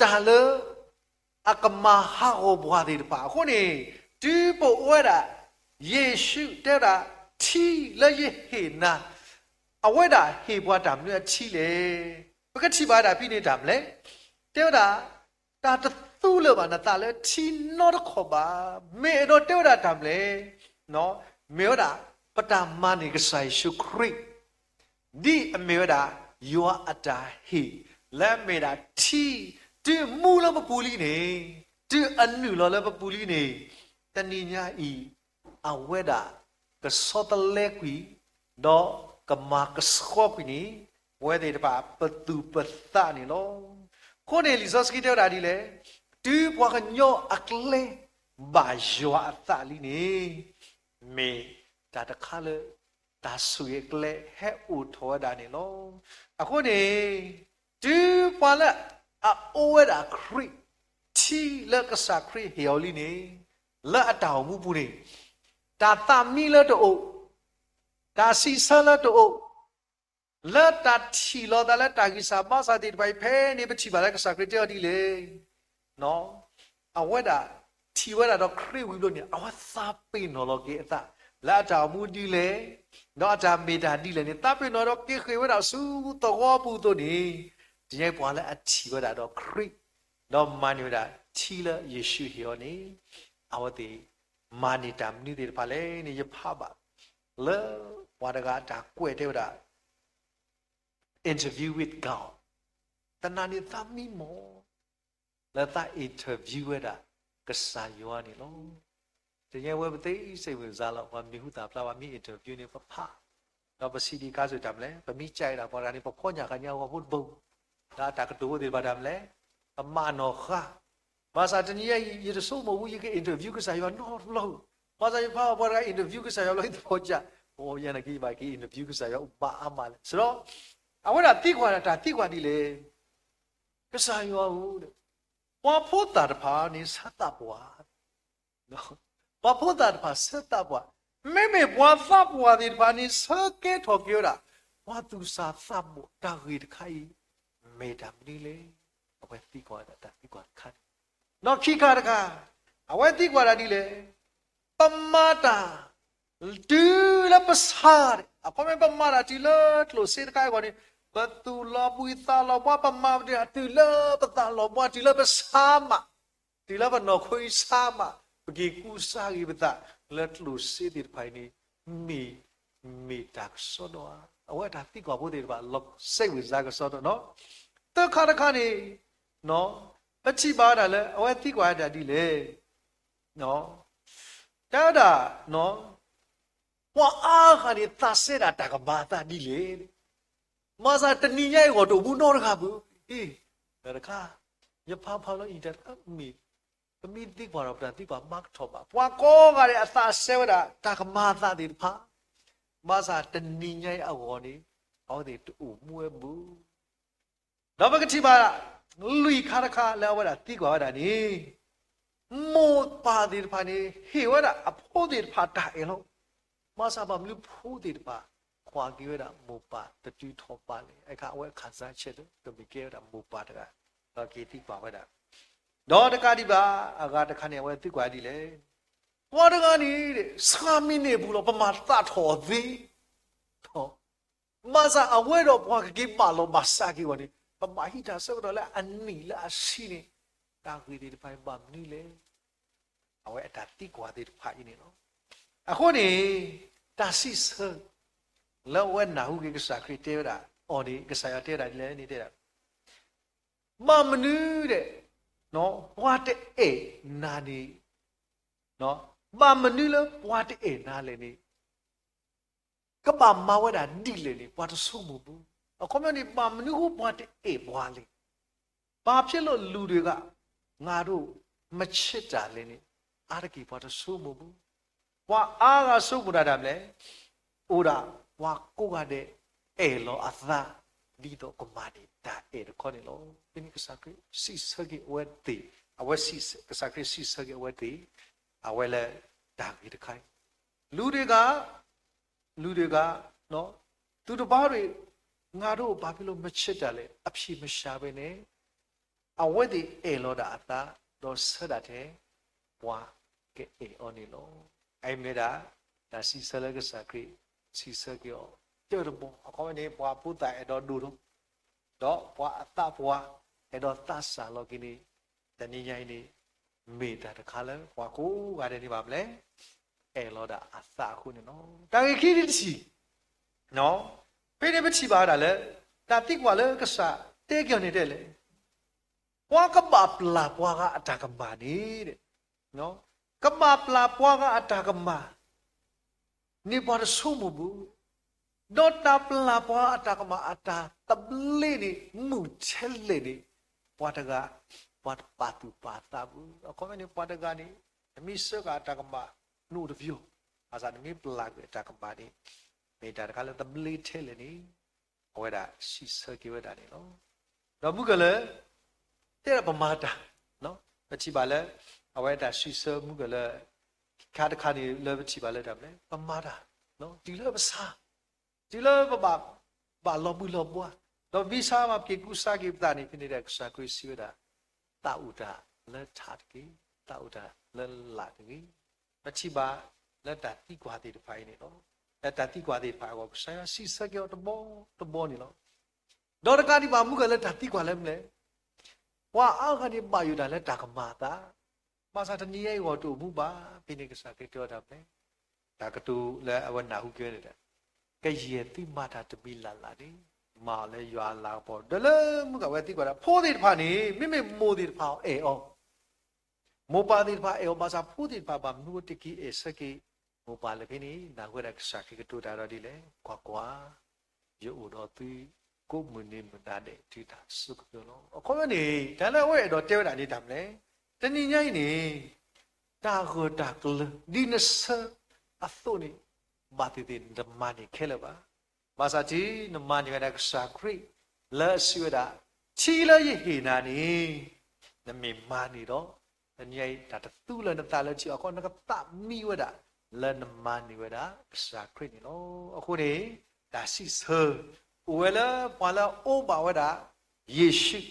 တၢ်လၢ အကမၤဟးဂီၤပှၤသ့ၣ်တဖၣ်အဃိန့ၣ်, တုၤပအိၣ်ဝဲဒၣ်, ယ့ၣ်ၡူးတဲဝဲဒၣ်, ထံလၢယဟ့ၣ်နၤ, အဝဲဒၣ်ဟ့ၣ်ပှၤတၢ်မနုၤအထံလဲၣ်. ပကထံၣ်ဘၣ်ဝဲဒၣ်ဖဲန့ၣ်တၢ်မနုၤလဲၣ်, တဲဝဲဒၣ်, တၢ်တသူလၢၤဘၣ်နသးလၢထံနီတခီၣ်ဘၣ်, မ့ၢ်အဲၣ်ဒိးတဲဝဲဒၣ်တၢ်မနုၤလဲၣ်, မ့ၢ်ဝဲဒၣ်, ပတၢ်မၤန့ၢ်ကစၢ်ယ့ၣ်ၡူးခရံာ် ဒ်အမ့ၢ်ဝဲဒၣ်, ယွၤအတၢ်ဟ့ၣ်, လၢအမ့ၢ်ဒၣ်ထံ, တုၤမူလၢပပူၤလံန့ၣ်, တုၤအနုာ်လီၤလၢပပူၤလံန့ၣ်, တနံၤညါအံၤ, အဝဲဒၣ်, ကဆီတလဲကွံာ်, ဒီးကမၤကဆှီကွံာ်န့ၣ်, ပဝဲသ့ၣ်တဖၣ်ပသူၣ်ပသးန့ၣ်လီၤ. အဃိန့ၣ်လံာ်စီဆှံတဲဝဲဒၣ်ဒ်လဲၣ်, တုၤပှၤကညီအကျဲ, ဘၣ်ယွၤအသးလံန့ၣ်, မ့ၢ်တၢ်တခါလၢ တၢ်ဆိၣ်ဂ့ၤအကျဲဟဲအိၣ်ထီၣ်ဝဲဒၣ်န့ၣ်လီၤ. အဃိန့ၣ်, တုၤပှၤလၢအအိၣ်ဝဲဒၣ်ခရံာ်, ထံလၢကစၢ်ခရံာ်ဟ့ၣ်အီၤလံန့ၣ်, လၢအတၢ်အိၣ်မူပူၤန့ၣ်, တၢ်သးမံလၢတအိၣ်, တၢ်စံးဆၢလၢတအိၣ်, လၢတၢ်ထံၣ်လီၤသးလၢတၢ်ဂံၢ်စၢ်ဘါစၢ်သ့ၣ်တဖၣ်အံၤ ဖဲန့ၣ်ပထံၣ်ဘၣ်လၢကစၢ်ခရံာ်တဲအီၤဒ်လဲၣ် အဝဲဒၣ်ထံၣ်ဝဲဒၣ်ဒီးခရံာ်ဝံၤဘျီန့ၣ် အဝဲသးပ့ၤနီၣ်လီၤက့ၤအသး လၢအတၢ်အိၣ်မူဒ်လဲၣ်, ဒီးအတၢ်မ့ၢ်တၢ်ဒ်လဲၣ်န့ၣ် သးပ့ၤနီၣ်ဒီးက့ၤဃ့ၢ်ဝဲဒၣ်ဆူသဝီပူၤအသိးန့ၣ်, တနံၤအံၤပှၤလၢအထံၣ်ဝဲဒၣ်ဒီးခရံာ်, ဒီးမၤန့ၢ်ဝဲဒၣ်ထံလၢယ့ၣ်ၡူးဟ့ၣ်အီၤန့ၣ်, အဝဲသ့ၣ်မၤန့ၢ်တၢ်မနုၤသ့ၣ်တဖၣ်လဲၣ်န့ၣ် ယဖးဘၣ် လၢပှၤတဂၤအတၢ်ကွဲးတဲဝဲဒၣ် interview with God, တနၤန့ၣ်သးမံမီၢ် လၢသး interview ဝဲဒၣ်ကစၢ်ယွၤန့ၣ်လီၤ. တနံၤအံၤဝဲပသ့စ့ၢ်ဝံၤစါလီၤ ပှၤမံၤဟူသၣ်ဖျါ ပှၤမံ interview န့ၣ် ပဖး, ဒီးပ CD ကါစၢၢ်တၢ်မနုၤလဲၣ်, ပမံကဲဝဲဒၣ်ပှၤတဂၤန့ၣ် ပဖီညၣ်ဃာ်ညါအဂီၤဖိတဘိ, ဒီးအတၢ်ကတိၤဖိသ့ၣ်တဖၣ်တၢ်မနုၤလဲၣ်, ပမၤနီၣ်ဃာ် ဘၣ်ဆၣ်တနံၤအံၤ ယတဆိကမိၣ်ဘူး ယက interview ကစၢ်ယွၤနီတဘျီ, ဘၣ်ဆၣ်ယဖးပှၤတဂၤ interview ကစၢ်ယွၤလီၤ ယသဖီကၢ်, အိ ယဲန့ၣ်ကဘၣ်က့ၤ interview ကစၢ်ယွၤအိၣ်ဘၣ်အါမးလဲၣ်. စံးဒီး အဝဲဒၣ်သံကွၢ်ဒၣ်တၢ်သံကွၢ်ဒ်လဲၣ်, ကစၢ်ယွၤဧၢ, ပှၤဖိသၣ်တဖၣ်န့ၣ်ဆၢသးပှၢ် ပှၤဖိသၣ်တဖၣ်ဆၢသးပှၢ်, မ့မ့ၢ်ပှၤသးပှၢ်သ့ၣ်တဖၣ်န့ၣ် ဆၢကဲထီၣ်က့ၤဝဲဒၣ် ပှၤသူၣ်စၢ်သးဘီၣ်တၢ်ဂ့ၢ်တခါအံၤ မ့ၢ်တၢ်မနုၤလဲၣ်. အဝဲသံကွၢ်ဝဲဒၣ်တၢ်သံကွၢ်တခါန့ၣ်, ဒီးခံခါတခါ, အဝဲသံကွၢ်ဒၣ်ဒ်လဲၣ်, ပမၤတၢ် တုၤလၢပဆါ, အခီပညီပမၤတၢ်တုၤလၢကျိၣ်စ့တခါအံၤအဂီၢ်န့ၣ်, ပသူၣ်လီၤဘှံးသးလီၤဘှါ ပမၤတၢ်တုၤလၢပသးလီၤဘှါ တုၤလၢပဆါမး, တုၤလၢပနီၢ်ခိအံၤဆါမး, ပက့ၤကူစါဂ့ၤပသး လၢကျိၣ်စ့သ့ၣ်တဖၣ်အံၤန့ၣ်, မ့ၢ်, မ့ၢ်တၢ်ကစီဒီဧါ. အဝဲတၢ်သံကွၢ်ဖိသ့ၣ်တဖၣ် လီၤစဲဝံၤစါကစီဒီ, သၢခါတခါန့ၣ်, ပထံၣ်ဘၣ်ဝဲဒၣ်လၢ အဝဲသံကွၢ်ဝဲဒၣ်ဒ်လဲၣ် တဲဝဲဒၣ်, ပှၤအါဂၤန့ၣ် သးစဲဒၣ်တၢ်ကမၤအသးဒ်လဲၣ်, မၤစၢ်တနံၤညါအံၤဂီၢ်တအိၣ်မူနီတဂၤဘၣ်, တခါ, ယဖးဖးလီၤအံၤတၢ်တခါမ့ၢ်, ပမ့ၢ်သံကွၢ်ဒီးပတၢ်သံကွၢ်မၤကထီၣ်ဘၣ်, ပှၤကိးဂၤဒဲးအသးစဲဝဲဒၣ် တၢ်ကမၤအသးသ့ၣ်တဖၣ်, မၤစၢ်တနံၤညါအံၤအဂီၢ်န့ၣ်, အဝဲသ့ၣ်တအိၣ်မူဝဲဘၣ် ဒီးပကထံၣ်ဘၣ်, လွံၢ်ခါတခါလၢအဝဲဒၣ်သံကွၢ်ဝဲဒၣ်န့ၣ်, မိၢ်ပၢ်သ့ၣ်တဖၣ်န့ၣ် ဟ့ၣ်ဝဲဒၣ်အဖိသ့ၣ်တဖၣ်တၢ်အဲၣ်လီၤ. မၤစၢ်ဘၣ်မနုၤဖိသ့ၣ်တဖၣ် ကွၢ်က့ၤဝဲဒၣ်မိၢ်ပၢ်တတုၤထီၣ်ပာ်လဲၣ်, အခါအဝဲခၣ်စၢ်ဆဲးတကမ့ၢ်ကဲဝဲဒၣ်မိၢ်ပၢ်တဂၤ, ဒီးက့ၤသံကွၢ်ဝဲဒၣ် ဒီးတကးဒံးဘၣ်, အဂၤတခါန့ၣ် အဝဲသံကွၢ်ဒ်လဲၣ်, ပှၤတဂၤန့ၣ် ဆံးမံးနံးပူၤလီၤ ပမၤသးထီၣ်သ့, မၤစၢ်အဝဲဒီးပှၤကက့ၤဘၣ်လီၤဘၣ်စးက့ၤအဂီၢ်န့ၣ်, ပဘၣ်ဟံးတၢ်ဆၢကတီၢ်လၢအနံၣ်လၢအဆံန့ၣ်, တၢ်ဂ့ၢ်သ့ၣ်တဖၣ်ဘၣ်မနုၤလဲၣ်. အဝဲအတၢ်သံကွၢ်သ့ၣ်တဖၣ်အံၤန့ၣ်လီၤ. အဃိန့ၣ်, တၢ်စံးဆၢ လၢအဝဲနၢ်ဟူက့ၤကစၢ်ခရံာ်တဲဝဲဒၣ်အီၤန့ၣ်, ကစၢ်ယွၤတဲဝဲဒၣ်ဒ်လဲၣ်န့ၣ်တဲဒၣ် ဘၣ်မနုၤဒီး ပှၤတအဲၣ်နၤန့ၣ်, ဘၣ်မနုၤလၢပှၤတအဲၣ်နၤလဲၣ်န့ၣ်, ကဘၣ်မၤဝဲဒၣ်ဒ်လဲၣ်န့ၣ် ပှၤတဆိကမိၣ်ဘၣ်. အခီပညီန့ၣ် ဘၣ်မနုၤဃိပှၤတအဲၣ်ပှၤလဲၣ်. ဘာဖြစ်လို့လူတွေက ငါတို့ မချစ်တာလဲန့ၣ် အါတက့ၢ်ပှၤတဆိကမိၣ်ဘူး. ပှၤအါဂၤဆိကမိၣ်တၢ်ဒၣ်မလဲၣ်, အိၣ်ဒၣ်ပှၤကိးဂၤဒဲး အဲၣ်လီၤအသး ဒ်သိးကမၤန့ၢ်တၢ်အဲၣ်တခီန့ၣ်လီၤ. ဖဲန့ၣ်ကစၢ်ခရံာ်စံးဆၢက့ၤအဝဲသ့ၣ်, အဝဲ ကစၢ်ခရံာ်စံးဆၢက့ၤအဝဲသ့ၣ်, အဝဲလၢတၢ်ဂ့ၢ်တခါအံၤ, လူတွေက လူတွေက သူတစ်ပါးတွေ ငါတို့ဘာဖြစ်လို့မချစ်တာလဲ အဖြေမရှာဘဲနဲ့ အဝဲသ့ၣ်အဲၣ်လီၤဒၣ်အသး ဒီးဆၢဒၣ်ထဲ ပှၤကအဲၣ်အီၤန့ၣ်လီၤ. အအံၤမ့ၢ်ဒၣ် တၢ်စံးဆၢလၢကစၢ်ခရံာ် စံးဆၢက့ၤအီၤ တၢတဘီ အခီပညီန့ၣ် ပှၤဖိသၣ်အဲၣ်ဒိးဒိၣ်ထီၣ် ဒီးပှၤအသးပှၢ် အဲၣ်ဒိးသးစၢ်လီၤက့ၤန့ၣ် တနံၤညါအံၤန့ၣ် မ့ၢ်တၢ်တခါလၢ ပှၤကိးဂၤဒဲးန့ၣ်ဘၣ်မလဲၣ်, အဲၣ်လီၤဒၣ်အသးအဃိန့ၣ်လီၤ. တၢ်ဂ့ၢ်ခံန့ၣ်တထံၣ်, ဖဲန့ၣ်ပထံၣ်ဘၣ်ဒၣ်လၢ တၢ်သံကွၢ်လၢကစၢ်တဲက့ၤအီၤန့ၣ်တဲလဲၣ်, ပှၤကဘၣ်ပျၢ်ပှၤဂၤအတၢ်ကမၣ်န့ၣ်, ကဘၣ်ပျၢ်ပှၤဂၤအတၢ်ကမၣ် န့ၣ်ပှၤတဆိကမိၣ်ဘူး, ဒီးတၢ်ပျၢ်ပှၤအတၢ်ကမၣ်အတၢ်သဘျ့န့ၣ် မုၢ်ထဲလဲၣ်န့ၣ် ပှၤတဂၤ ပှၤတပာ်သူၣ်ပာ်သးဘူး. အခီပညီန့ၣ် ပှၤတဂၤန့ၣ် နမ့ၢ်ဆှၢဃာ်အတၢ်ကမၣ် နအိၣ်တပျီၤ, ဘၣ်ဆၣ်နမ့ၢ်ပျၢ်ကွံာ်အတၢ်ကမၣ်န့ၣ် မ့ၢ်တၢ်တခါလၢသဘျ့ထဲလဲၣ်န့ၣ် အဝဲဒၣ်စံးဆၢက့ၤဝဲဒၣ်န့ၣ်လီၤ. ဒီးမုၢ်ကၢၢ်လၢ တဲဒၣ်ပမၤတၢ်, ပထံၣ်ဘၣ်လၢ အဝဲတၢ်စံးဆၢမုၢ်ကၢၢ်လၢ ခါတခါန့ၣ်လၢပထံၣ်ဘၣ်လၢတၢ်မနုၤလဲၣ်, ပမၤတၢ် တုၤလၢပဆါ, တုၤလၢပဘၣ် ဘၣ်လီၤဘှံးလီၤဘှါ, ဒီးမ့ၢ်ဆါမၤပက့ၤကူစါက့ၤပသးန့ၣ် ဖဲန့ၣ်ဒီးကစၢ်ခရံာ်စံးဝဲဒၣ်, သးအိၣ်တၢ်လၢထးတဂ့ၤ, သးအိၣ်တၢ်လၢလာ်တဂ့ၤ. ပထံၣ်ဘၣ်လၢတၢ်သံကွၢ်သ့ၣ်တဖၣ်အံၤန့ၣ်လီၤ. လၢတၢ်သံကွၢ်သ့ၣ်တဖၣ်အဂီၢ် ကစၢ်ယွၤစံးဆၢက့ၤအီၤတဘီတဘီန့ၣ်လီၤ. ဒီးတကးဒံးဘၣ်မုၢ်ကၢၢ်လၢတၢ်သံကွၢ်လၢမနုၤလဲၣ်, ပှၤအါဂၤန့ၣ်ဘၣ်ယိၣ်တၢ်လၢတၢ်ကမၤအသး, ဘၣ်ဆၣ်တနံၤညါအံၤအဂီၢ်တအိၣ်မူဘၣ်. ဖဲန့ၣ်ကစၢ်ခရံာ်တဲအီၤတၢ်မနုၤလဲၣ်, တၢ်ကတိၤလၢအဝဲနၢ်ဟူက့ၤန့ၣ်ဒီး, ကယဲၢ်သုမၤတၢ်တမံၤလၢ်လၢ်န့ၣ်, မၤအီၤလၢယွၤအလၤကပီၤ, ဒီးလၢမုၢ်ကၢၢ်ဝဲသံကွၢ်ဒၣ် ဖိသ့ၣ်တဖၣ်န့ၣ် မ့မ့ၢ်မိၢ်သ့ၣ်တဖၣ်အဲၣ်အီၤ မိၢ်ပၢ်သ့ၣ်တဖၣ်အဲၣ်အီၤ ဘၣ်ဆၣ်ဖိသ့ၣ်တဖၣ်ဘၣ်မနုၤတက့ၤအဲၣ်ဆၢက့ၤ မိၢ်ပၢ်လဲၣ်. ဖဲန့ၣ် နၢ်ဟူဝဲဒၣ်ကစၢ်ခရံာ်ကတိၤတၢ်ဒီးဒ်လဲၣ်, ကွၢ်ကွၢ်, ယအိၣ်ဒီးသု ကိးမုၢ်နံၤမုၢ်နၤဒဲးတုၤတၢ်အစိကမီၤလီၤ. အခီပညီန့ၣ် တၢ်လၢအဝဲအဲၣ်ဒိးတဲဝဲဒၣ်န့ၣ်တၢ်မနုၤလဲၣ်, တနံၤညါအံၤန့ၣ် တၢ်ဂၢၢ်တၢ်ကျၢၤ ဒ်နဆၢအသိးန့ၣ် ဘၣ်သ့ၣ်သ့ၣ်နတမၤန့ၢ်ခဲလၢာ်ဘၣ်. ဘၣ်ဆၣ်တုၤနမၤန့ၢ်ဝဲဒၣ်ကစၢ်ခရံာ် လၢအစံးဝဲဒၣ်, ထံလၢယဟ့ၣ်နၤန့ၣ် နမ့ၢ်မၤန့ၢ်ဒီး, တနံၤညါအံၤ တၢ်တသူလၢနသးလၢထံအီၤ ခီ နကသးမံဝဲဒၣ် လၢနမၤန့ၢ်ဝဲဒၣ်ကစၢ်ခရံာ်န့ၣ်လီၤ. အဃိန့ၣ် တၢ်စံးဆၢ အိၣ်ဝဲလၢပှၤလၢအအိးဘၣ်ဝဲဒၣ် ယ့ၣ်ၡူး,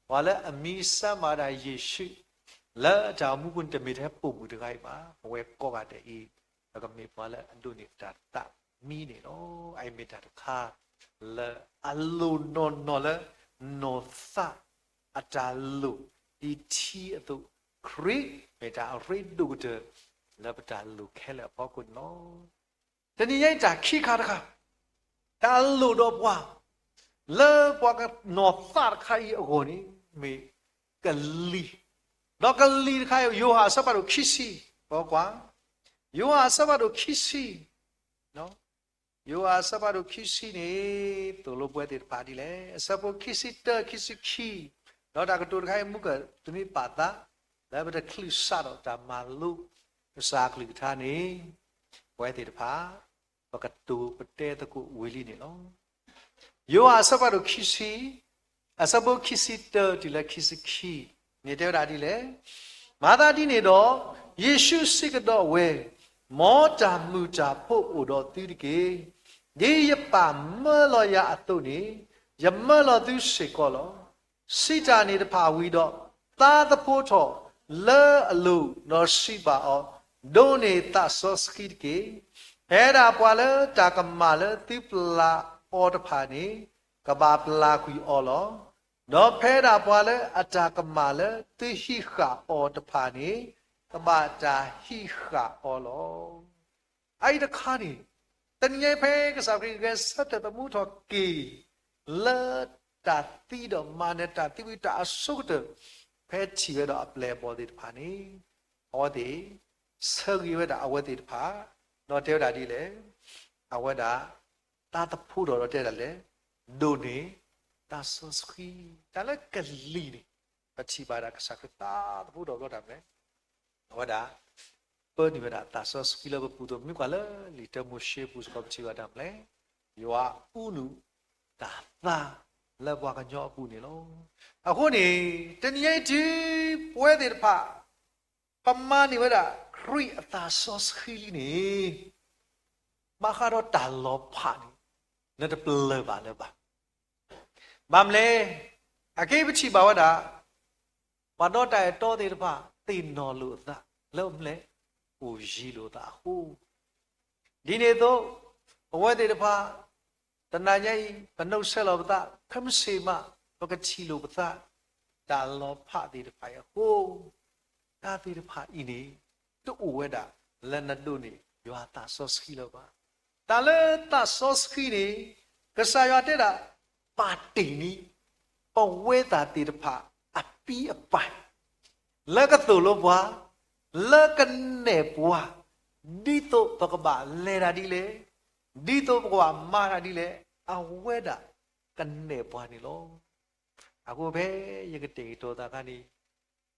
ပှၤလၢအမံစၢၤမၤဝဲဒၣ်ယ့ၣ်ၡူး လၢအတၢ်အိၣ်မူပူၤန့ၣ် တမ့ၢ်ထဲပိာ်မုၣ်တဂၤအံၤဘၣ်. ပဝဲကိးဂၤဒဲးအံၤ ပကမ့ၢ်ပှၤလၢအဒိးန့ၢ်တၢ်သးမံန့ၣ်လီၤ. အအံၤမ့ၢ်တၢ်တခါ လၢအလိၣ်နီၢ်နီၢ်လၢ နီၢ်သးအတၢ်လိၣ် ဒ်ထံအသိး, ခရံာ်မ့ၢ်တၢ်အရ့ဒိၣ်ကတၢၢ် လၢပတၢ်လိၣ်ခဲလၢာ်အဖီခိၣ်န့ၣ်လီၤ. တနံၤညါအံၤတၢ်ခံခါတခါ တၢ်လိၣ်ဒီးပှၤ လၢပှၤကနီၢ်သးတခါအံၤအဂီၢ်န့ၣ် မ့ၢ်ကလံၤ, ဒီးကလံၤတခါအံၤ ယိၤဟၣ်အဆၢဖးဒိၣ်ခံဆံ, ကွၢ်ကွၢ်, ယိၤဟၣ်အဆၢဖးဒိၣ်ခံဆံ, ယိၤဟၣ်အဆၢဖးဒိၣ်ခံဆံန့ၣ် သိၣ်လိပဝဲသ့ၣ်တဖၣ်ဒ်လဲၣ်, အဆၢဖိခံဆံတၢ ခံဆံခံ, ဒီးတၢ်ကတိၤတခါအံၤ မုၢ်ကၢၢ်သုမ့ၢ်ပာ်သး လၢပတချုးစးထီၣ်တၢ်မၤလိ ကစၢ်အကလုၢ်ကထါန့ၣ် ပဝဲသ့ၣ်တဖၣ် ပကတိၤပတဲသကိးဝံၤလံန့ၣ်လီၤ. ယိၤဟၣ်အဆၢဖးဒိၣ်ခံဆံ, အဆၢဖိခံဆံတၢတုၤလၢခံဆံခံန့ၣ် တဲဝဲဒၣ်ဒ်လဲၣ်, မၤသးဒ်န့ၣ်ဒီး ယ့ၣ်ၡူးစံးကဒီးဝဲ, မ်တၢ်မုာ်တၢ်ဖိးအိၣ်ဒီးသုတက့ၢ်. ဒ်ယပၢ်မၢလီၤယၤအသိးန့ၣ် ယမၢလီၤသုစ့ၢ်ကီးလီၤ. စံးတၢ်န့ၣ်တဖၣ်ဝံၤဒီး သးသဖှိထီၣ်လၢအလိၤ ဒီးစံးဘၣ်အီၤ, ဒိးန့ၢ်သးစီဆှံတက့ၢ်. ဖဲဒၣ်ပှၤလၢတၢ်ကမၣ်လၢသုပျၢ်အီၤတဖၣ်န့ၣ် ကဘၣ်ပျၢ်ကွံာ်အီၤလီၤ. ဒီးဖဲဒၣ်ပှၤလၢအတၢ်ကမၣ်လၢသုဟံးဃာ်အီၤတဖၣ်န့ၣ် ကဘၣ်တၢ်ဟံးဃာ်အီၤလီၤ. အအံၤတခါန့ၣ် တနံၤညါအံၤဖဲကစၢ်ခရံာ်ဂဲၤဆၢထၢၣ်သမူထီၣ်က့ၤ လၢတၢ်သံဒီးမၤနၢၤတၢ်သံဝံၤတၢ်အဆိကတၢၢ် ဖဲထံၣ်ဝဲဒီးအပျဲၢ်အဘီၣ်သ့ၣ်တဖၣ်န့ၣ် အဝဲသ့ၣ် ဆၢဂ့ၤဝဲဒၣ်အဝဲသ့ၣ်တဖၣ် ဒီးတဲဝဲဒၣ်ဒ်လဲၣ်, အဝဲဒၣ် သးသဖှိထီၣ်ဒီးတဲဒၣ်လဲၣ်, ဒိးန့ၢ်သးစီဆှံ, တၢ်လၢကလံၤန့ၣ် ပထံၣ်ဘၣ်ဒၣ်ကစၢ်ခရံာ်သးသဖူဒီးဘျီတၢ်မနုၤလဲၣ်, အဝဲဒၣ် ပၢနုာ်ဝဲဒၣ်သးစီဆှံလၢပပူၤအသိး မ့ၢ်ကွၢ်လၢလံာ်တၢမိၤၡ့ပူၤစ့ၢ်ကီး ပထံၣ်ဘၣ်တၢ်မနုၤလဲၣ်, ယွၤအူနုၢ်တၢ်သါလၢပှၤကညီအပူၤန့ၣ်လီၤ. အဃိန့ၣ် တနံၤအံၤတုၤ ပဝဲသ့ၣ်တဖၣ် ပမၤန့ၢ်ဝဲဒၣ် ခရံာ်အသးစီဆှံလံန့ၣ် ဘၣ်ဃးဒီးတၢ်လီၤဖးန့ၣ် နတပလၢၢ်ဘၣ်လၢၤဘၣ်. ဘၣ်မနုၤလဲၣ်, အခဲအံၤပထံၣ်ဘၣ်ဝဲဒၣ် ပှၤဒီးတၢ်အဲၣ်တီသ့ၣ်တဖၣ် သ့ၣ်နီၣ်လိာ်အသးလၢမနုၤလဲၣ်, အိၣ်ယံၤလိာ်သးအဃိ, ဒ်န့ၣ်အသိး ပဝဲသ့ၣ်တဖၣ် တနၤညါအံၤ ပနီၣ်ဆဲးလီၤပသး ခဲမုၢ်ဆ့ၣ်မး ပကထံၣ်လိာ်ပသး တၢ်လီၤဖးသ့ၣ်တဖၣ်အံၤအဃိ, တၢ်သ့ၣ်တဖၣ်အံၤန့ၣ် တအိၣ်ဝဲဒၣ်လၢနဒိးန့ၢ်ယွၤသးစီဆှံလၢၤဘၣ်. တၢ်လၢသးစီဆှံန့ၣ် ကစၢ်ယွၤတဲဒၣ် ပာ်တ့ၢ်န့ၢ် ပဝဲသ့ၣ်သ့ၣ်တဖၣ်အပံအပၢ် လၢကသိၣ်လိပှၤ, လၢကနဲၣ်ပှၤ, ဒ်သိးပကဘၣ်လဲၤတၢ်ဒ်လဲၣ်, ဒ်သိးပကဘၣ်မၤတၢ်ဒ်လဲၣ်, အဝဲဒၣ်ကနဲၣ်ပှၤန့ၣ်လီၤ. အဃိဖဲယကတဲာ်ကတီၤသးအခါန့ၣ်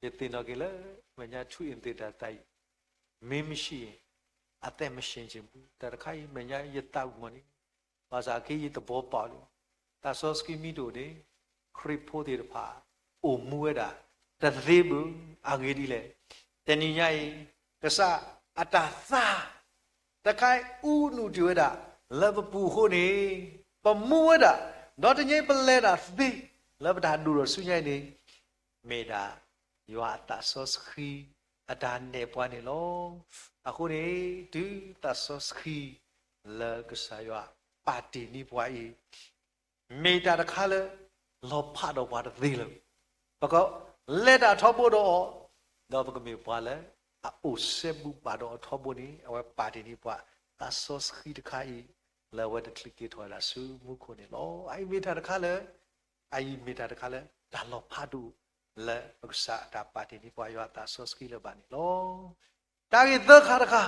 ယသ့ၣ်နီၣ်က့ၤလၢ မဲာ်ညါထူအ့ၣ်သ့ၣ်တၢ်သးအံၤ, မ့ၢ်မ့ၢ်ဆံး အသက်မရှင်ခြင်းဘူး တၢ်တခါအံၤ မဲာ်ညါယသးဝံၣ်မီၢ်န့ၣ်, ဘၣ်ဆၣ်အခဲအံၤယသးဘီပာ်လံ, သးစီဆှံမ့ၢ်တအိၣ်န့ၣ် ခရံာ်ဖိသ့ၣ်တဖၣ် အိၣ်မူဝဲဒၣ်တသ့ဘၣ်. အဂ့ၢ်ဒ်လဲၣ်, တနံၤညါအံၤ ကစၢ်အတၢ်သါ တခါအံၤအူနုၢ်တ့ၢ်ဝဲဒၣ် လၢပပူၤအဃိန့ၣ်, ပမူဝဲဒၣ်, ဒီးတနံၤအံၤပလဲၤတၢ်သ့ လၢပတၢ်ဒိၣ်ထီၣ်ဆူညါအံၤန့ၣ်, မ့ၢ်ဒၣ်ယွၤအသးစီဆှံ အတၢ်နဲၣ်ပှၤန့ၣ်လီၤ. အဃိန့ၣ် တုၤသးစီဆှံ လၢကစၢ်ယွၤပာ်တ့ၢ်န့ၢ်ပှၤအံၤ မ့ၢ်တၢ်တခါလၢ လီၤဖးဒီးပှၤတသ့လၢၤဘၣ်. ပကလဲၤတၢ်ထီဘိဒီးအီၤ, ဒီးပကမ့ၢ်ပှၤလၢအအိၣ်စဲဘူးဘၣ်ဒီးအီၤထီဘိန့ၣ် အဝဲပာ်တ့ၢ်န့ၢ်ပှၤ သးစီဆှံတခါအံၤ လၢအဝဲတချုးက့ၤထီၣ်ဝဲဒၣ်ဆူမူခိၣ်န့ၣ်လီၤ. အအံၤမ့ၢ်တၢ်တခါလၢ အအံၤမ့ၢ်တၢ်တခါလၢ တၢ်လီၤဖးဒိၣ်လၢပကစၢ်အတၢ်ပာ်တ့ၢ်န့ၢ်ပှၤယွၤအသးစီဆှံလၢၤဘၣ်န့ၣ်လီၤ. တၢ်ဂ့ၢ်သၢခါတခါ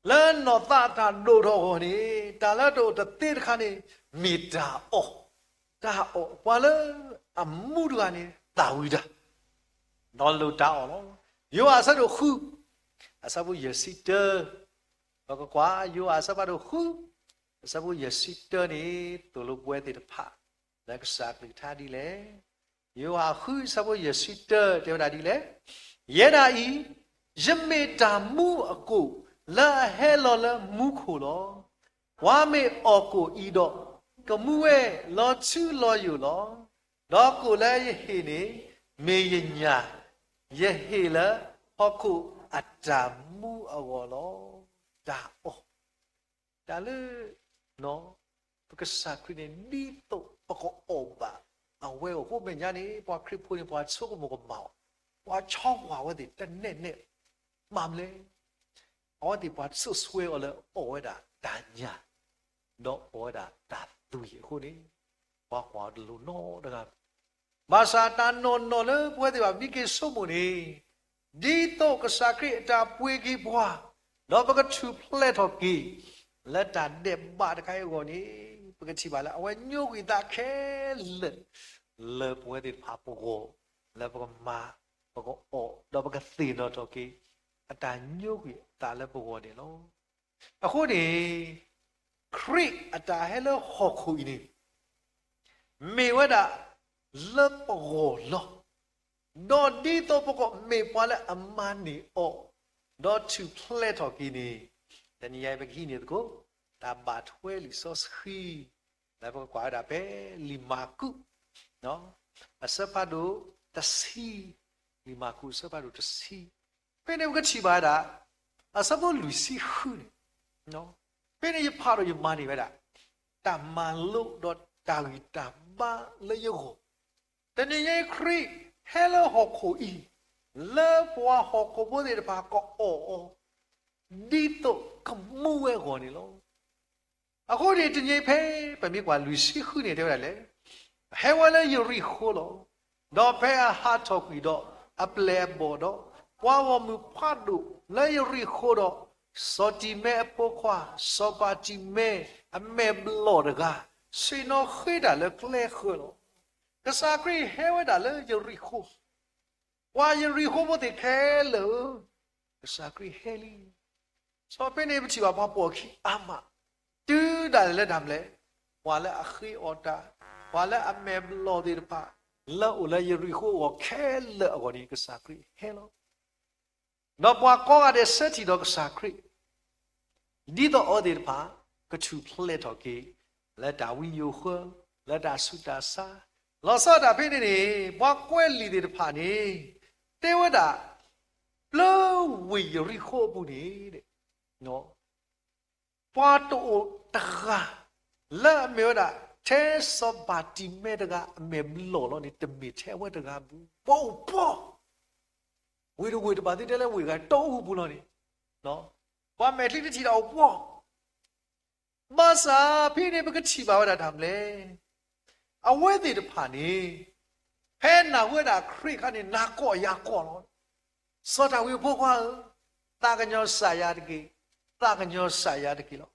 လၢနီၢ်သးအတၢ်ဒိၣ်ထီၣ်အဂီၢ်န့ၣ် တၢ်လၢတအိၣ်တသ့တခါန့ၣ် မ့ၢ်တၢ်အီၣ်, တၢ်အီၣ် ပှၤလၢအမူတဂၤန့ၣ် သၣ်ဝံၤတၢ် ဒီးလိၣ်တၢ်အီၣ်လီၤ. ယိၤဟၣ်အဆၢဒိၣ်ဃု အဆၢဖိယဲၢ်ဆံတၢ, ပကကွၢ်ယိၤဟၣ်အဆၢဖးဒိၣ်ဃု အဆၢဖိယဲၢ်ဆံတၢန့ၣ် သိၣ်လိပဝဲသ့ၣ်တဖၣ် လၢကစၢ်အကလုၢ်ကထါဒ်လဲၣ်. ယိၤဟၣ်ဃုအဆၢဖိယဲၢ်ဆံတၢ တဲဝဲဒၣ်ဒ်လဲၣ်, ယဲဒၣ်အံၤ ယမ့ၢ်တၢ်မူအကိၣ် လၢအဟဲလီၤလၢမူခိၣ်လီၤ. ပှၤမ့ၢ်အီၣ်ကိၣ်အံၤဒီး ကမူဝဲလီၤထူလီၤယိာ်လီၤ. ဒီးကိၣ်လၢယဟ့ၣ်န့ၣ် မ့ၢ်ယညၣ် ယဟ့ၣ်လၢဟီၣ်ခိၣ်အတၢ်မူအဂီၢ်လီၤ. တၢ်အီၣ် တၢ်လၢ ပကစၢ်ခရံာ်န့ၣ် ဒ်သိးပကအီၣ်ဘၣ်အဝဲအဃိ မဲာ်ညါန့ၣ် ပှၤခရံာ်ဖိန့ၣ် ပှၤဆိကမိၣ်ကမၣ်အီၤ, ပှၤဆီကွၢ်ဝဲသ့ၣ်တနဲၣ်နဲၣ်, ဘၣ်မနုၤလဲၣ်, အဝဲသ့ၣ်ပှၤစိတ်ဆွဲအီၤလၢအီၣ်ဝဲဒၣ်တၢ်ညၣ် ဒီးအီၣ်ဝဲဒၣ်တၢ်သွံၣ်အဃိန့ၣ် ပှၤကွၢ်အီၤတလိၤနီတဂၤ ဘၣ်ဆၣ်တၢ်နီၢ်နီၢ်လၢပဝဲသ့ၣ်ဘၣ်မံက့ၤဆိကမိၣ်န့ၣ်, ဒ်သိးကစၢ်ခရံာ်အတၢ်ပှ့ၤက့ၤပှၤ, ဒီးပကထူၣ်ဖျဲးထီၣ်က့ၤ လၢတၢ်ဒဲးဘးတခါအံၤအဂီၢ်န့ၣ်, ပကထံၣ်ဘၣ်လၢအဝဲညိကွံာ်အသးခဲလၢာ် လၢပဝဲသ့ၣ်တဖၣ်ပဂီၢ်, လၢပကမၤ, ပကအီၣ်, ဒီးပကသ့ၣ်နီၣ်ထီၣ်က့ၤ အတၢ်ညိကွံာ်အသးလၢပဂီၢ်န့ၣ်လီၤ. အဃိန့ၣ်, ခရံာ်အတၢ်ဟဲလၢဟီၣ်ခိၣ်အံၤန့ၣ် မ့ၢ်ဝဲဒၣ်လၢပဂီၢ်လီၤ. ဒီးဒ်သိးပကမ့ၢ်ပှၤလၢအမၤန့ၢ်အီၤ, ဒီးထူၣ်ဖျဲးထီၣ်က့ၤန့ၣ်, တနံၤအံၤပကဟံးန့ၢ်သကိး တၢ်ဘၣ်ထွဲလံာ်စီဆှံ လၢပကကွၢ်ဝဲဒၣ်ဖဲလံာ်မၢ်ကူး အဆၢဖးဒိၣ်တဆံ, လံာ်မၢ်ကူးအဆၢဖးဒိၣ်တဆံ, ဖဲန့ၣ်ပကထံၣ်ဘၣ်ဝဲဒၣ် အဆၢဖိလွံၢ်ဆံဃုန့ၣ်, ဖဲန့ၣ်ယဖးဒီးယမၤန့ၢ်ဝဲဒၣ် တၢ်မၤလိဒီးတၢ်ဂံၢ်တၢ်ဘါလၢယဂီၢ်, တနံၤညါအံၤခရံာ်ဟဲလၢဟီၣ်ခိၣ်အံၤ, လၢပှၤဟီၣ်ခိၣ်ဖိသ့ၣ်တဖၣ်ကအီၣ်အီၤ, ဒ်သိးကမူဝဲအဂီၢ်န့ၣ်လီၤ. အဃိန့ၣ် တနံၤအံၤဖဲပမ့ၢ်ကွၢ်လွံၢ်ဆံဃုန့ၣ် တဲဝဲဒၣ်လဲၣ်, ဟဲဝဲလၢယရံၣ်ဃိလီၤ. ဒီးဖဲအဟးထီၣ်ကွံာ်ဒီးအပျဲၢ်အဘီၣ်ဒီး, ပှၤဂီၢ်မုၢ်ဖးဒိၣ်လၢယရံၣ်ဃိဒီး, စီၤတံၤမဲအဖိခွါ စီၤဘၤတံၤမဲ အမဲာ်ဘျီၣ်တဂၤ, ဆ့ၣ်နီၤဃ့တၢ်လၢကျဲဃၢၤလီၤ. ကစၢ်ခရံာ်ဟဲဝဲဒၣ်လၢယရံၣ်ဃိ ပှၤယရံၣ်ဃိဖိသ့ၣ်ခဲလၢာ်ဧၢ, ကစၢ်ခရံာ်ဟဲလံ. စီၤပ့းတရူးန့ၣ် ပထံၣ်ဘၣ်ပှၤပိာ်အခံအါမး, တုၤဒၣ်လဲာ်လၢတၢ်မနုၤလဲၣ်, ပှၤလၢအဃ့အီၣ်တၢ်, ပှၤလၢအမဲာ်ဘျီၣ်သ့ၣ်တဖၣ်, လၢအအိၣ်လၢယရံၣ်ဃိအဂီၢ်ခဲလၢာ်အဂီၢ်န့ၣ် ကစၢ်ခရံာ်ဟဲလီၤ. ဒီးပှၤကိးဂၤဒဲးဆၢထံၣ်ဒီးကစၢ်ခရံာ်, ဒ်သိးအဝဲသ့ၣ်တဖၣ် ကထူၣ်ဖျဲးထီၣ်က့ၤ လၢတၢ်ဝံယိၤဃၢ, လၢတၢ်ဆူးတၢ်ဆါ, လီၤဆီဒၣ်တၢ်ဖဲန့ၣ်န့ၣ် ပှၤကွဲးလံာ်သ့ၣ်တဖၣ်န့ၣ် တဲဝဲဒၣ်, လၢဝ့ၢ်ယရံၣ်ဃိအပူၤန့ၣ် ပှၤတအိၣ်တဂၤ လၢအမ့ၢ်ဝဲဒၣ် ထဲစီၤပၤတံၤမဲတဂၤအမဲာ်ဘျီၣ်လီၤန့ၣ် တမ့ၢ်ထဲအဝဲတဂၤဘၣ်. ပှၤအိၣ်ပှီၢ်, ဝ့ၢ်တဝ့ၢ်တဘၣ်သ့ၣ်တဲလၢဝ့ၢ်ဂၤတအိၣ်ပူၤလီၤန့ၣ်, ပှၤမဲာ်ချံတထံၣ်တၢ်အိၣ်ပှီၢ် ဘၣ်ဆၣ်ဖဲန့ၣ် ပကထံၣ်ဘၣ်ဝဲဒၣ်တၢ်မနုၤလဲၣ်, အဝဲသ့ၣ်တဖၣ်န့ၣ် ဖဲနၢ်ဟူဝဲဒၣ်ခရံာ်အခါန့ၣ် နၤကိးယၤကိးလီၤ. စီၤဒၤဝံးအဖိခွါဧၢ, သးကညီၤစၢ်ယၤတက့ၢ်, သးကညီၤစၢ်ယၤတက့ၢ်လီၤ.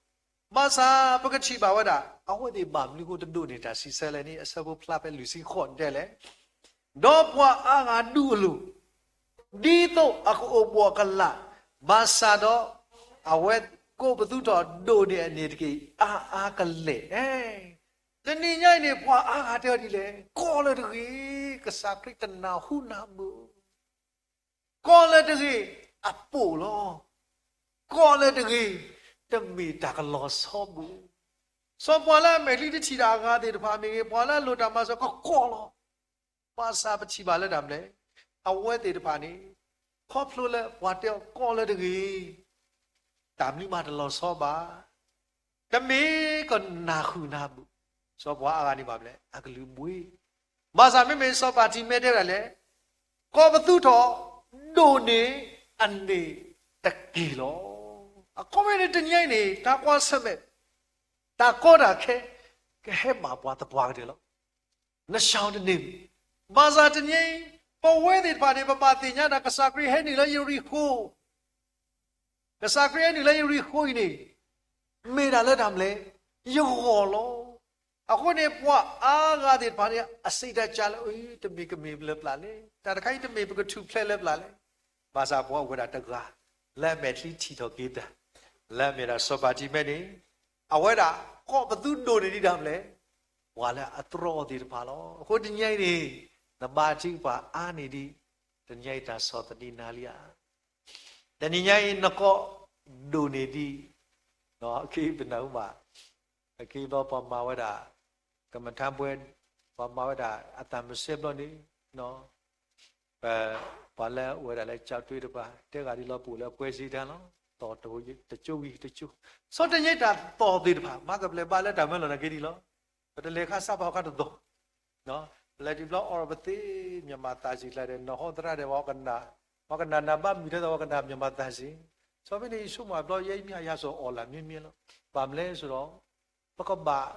ဘၣ်ဆၣ်ပကထံၣ်ဘၣ်ဝဲဒၣ် အဝဲသ့ၣ်ဘၣ်မနုၤဃိတဒိးန့ၢ်တၢ်စံးဆၢလဲၣ်န့ၣ် အဆၢဖိဖျါဖဲလွံၢ်ဆံဃိးန့ၣ်တဲလဲၣ်, ဒီးပှၤအါဂၤဒူအလိၤ ဒ်သိးအကအိၣ်ဘှီၣ်ကလာ်, ဘၣ်ဆၣ်ဒီးအဝဲကိးပသူထီၣ်ဒိၣ်န့ၢ်အန့ၣ်တက့ၢ် အါအါကလဲာ်. တနံၤညါအံၤန့ၣ် ပှၤအါဂၤတဲဝဲဒ်လဲၣ်, ကိးလၢတဂ့ၤ, ကစၢ်ခရံာ်တနၢ်ဟူနၤဘၣ်. ကိးလၢတဂ့ၤ, အပိာ်လီၤ. ကိးလၢတဂ့ၤ, တမ့ၢ်တၢ်ကလီၤဆီဘၣ်. စီၤပှၤလၢအမဲာ်ချံတထံၣ်တၢ်အဂၤသ့ၣ်တဖၣ်မ့ၢ်ဂ့ၤ, ပှၤလၢအလိၣ်တၢ်မၤစၢၤကကိးလီၤ. ဘၣ်ဆၣ်ပထံၣ်ဘၣ်လၢတၢ်မနုၤလဲၣ်, အဝဲသ့ၣ်တဖၣ်န့ၣ် ခီဖျိလၢပှၤတဲအီၤကိးလၢတဂ့ၤ တၢ်မနုၤမးတလီၤဆီဘၣ်. တမ့ၢ်ကနၢ်ဟူနၤဘၣ်. စီၤပှၤအါဂၤန့ၣ်ဘၣ်မနုၤလဲၣ်, အကလုၢ်ဘှံး. ဘၣ်ဆၣ်မ့မ့ၢ်စီၤပၤတံၤမဲတဲဝဲဒၣ်လဲၣ်, ကိးပသူထီၣ်ဒိၣ်န့ၢ်အန့ၣ်တက့ၢ်လီၤ. အခီပညီန့ၣ် တနံၤညါအံၤန့ၣ် တၢ်ကွၢ်ဆၢၣ်မဲာ် တၢ်ကီတၢ်ခဲ ကဟဲဘၣ်ပှၤသပှၢ်ကတၢၢ်လီၤ. နဆၢတန့ၢ်ဘၣ်. ဘၣ်ဆၣ်တနံၤညါအံၤ ပဝဲသ့ၣ်တဖၣ်န့ၣ် ပဘၣ်သ့ၣ်ညါဒၣ် ကစၢ်ခရံာ်ဟဲနုာ်လၢယရံၣ်ဃိ ကစၢ်ခရံာ်ဟဲနုာ်လၢယရံၣ်ဃိအံၤန့ၣ် မ့ၢ်ဒၣ်လၢတၢ်မနုၤလဲၣ်, ယဂီၢ်လီၤ. အဃိန့ၣ် ပှၤအါဂၤသ့ၣ်တဖၣ်န့ၣ် အစံးတၢ်ကလဲၣ်, တမ့ၢ်ကမ့ၢ်လၢပျၢ်လဲၣ်, တၢ်တခါအံၤတမ့ၢ်ပကထူၣ်ဖျဲးလၢပျၢ်လဲၣ်. ဘၣ်ဆၣ်ပှၤအိၣ်ဝဲဒၣ်တဂၤ လၢအမဲာ်ချံထံၣ်ထီၣ်က့ၤတၢ်, လၢအမ့ၢ်ဒၣ်စီၤပၤတံၤမဲန့ၣ် အဝဲဒၣ်ကိးပသူဒိၣ်န့ၢ်ဒံးတၢ်မနုၤလဲၣ်, ပှၤလၢအတြီအီၤသ့ၣ်တဖၣ်လီၤ. အဃိတနံၤညါအံၤန့ၣ် နဘါထုကဖၣ်အါန့ၢ်ဒံး, တနံၤညါအံၤတၢ်ဆီၣ်သနံးနၤလံဧါ. တနံၤညါအံၤနကိးဒိၣ်န့ၢ်ဒံး, အက့ပနၢ်ဟူဘၣ်, အက့ဘျီပှၤမၤဝဲဒၣ် ကမထါပွဲ, ပှၤမၤဝဲဒၣ်အသးမစဲဘျီန့ၣ်, ပှၤလၢအအိၣ်ဝဲဒၣ်လၢကၠီၣ်တွ့တဖၣ် တဲဂၤဒ်လီၤ ပအိၣ်လၢအပှဲၤစ့တၢ်လီၤ, သီၣ်တဟိတကၠိဝံၤတကၠိ, ဆီတနံၤတၢ်သီၣ်သ့ၣ်တဖၣ် မၤကပျဲၢ်ဘၣ်လၢတၢ်မၢလီၤနာ်က့ဒ်လီၤ. ပတလဲၤခါစးဖးခါတသီၣ် ပလဲၤတုၤဘျီအီၣ်ပသ့ မြန်မာသံစံကျါဒီး နီၢ်ဟီသရၣ်ဒီး ပှၤကနၣ်နၤဘၣ်မုာ်ထဲသိး ပှၤကနၣ် မြန်မာသံစံ, ဆီဖဲန့ၣ် ယဆိကမိၣ်ဘျီ ယဲအံၤမ့ၢ်အယါစီၤအီၣ်လၢ်မ့မ့ၢ်လီၤ. ဘၣ်မနုၤလဲၣ်ဆိုဒီး ပကဘၣ်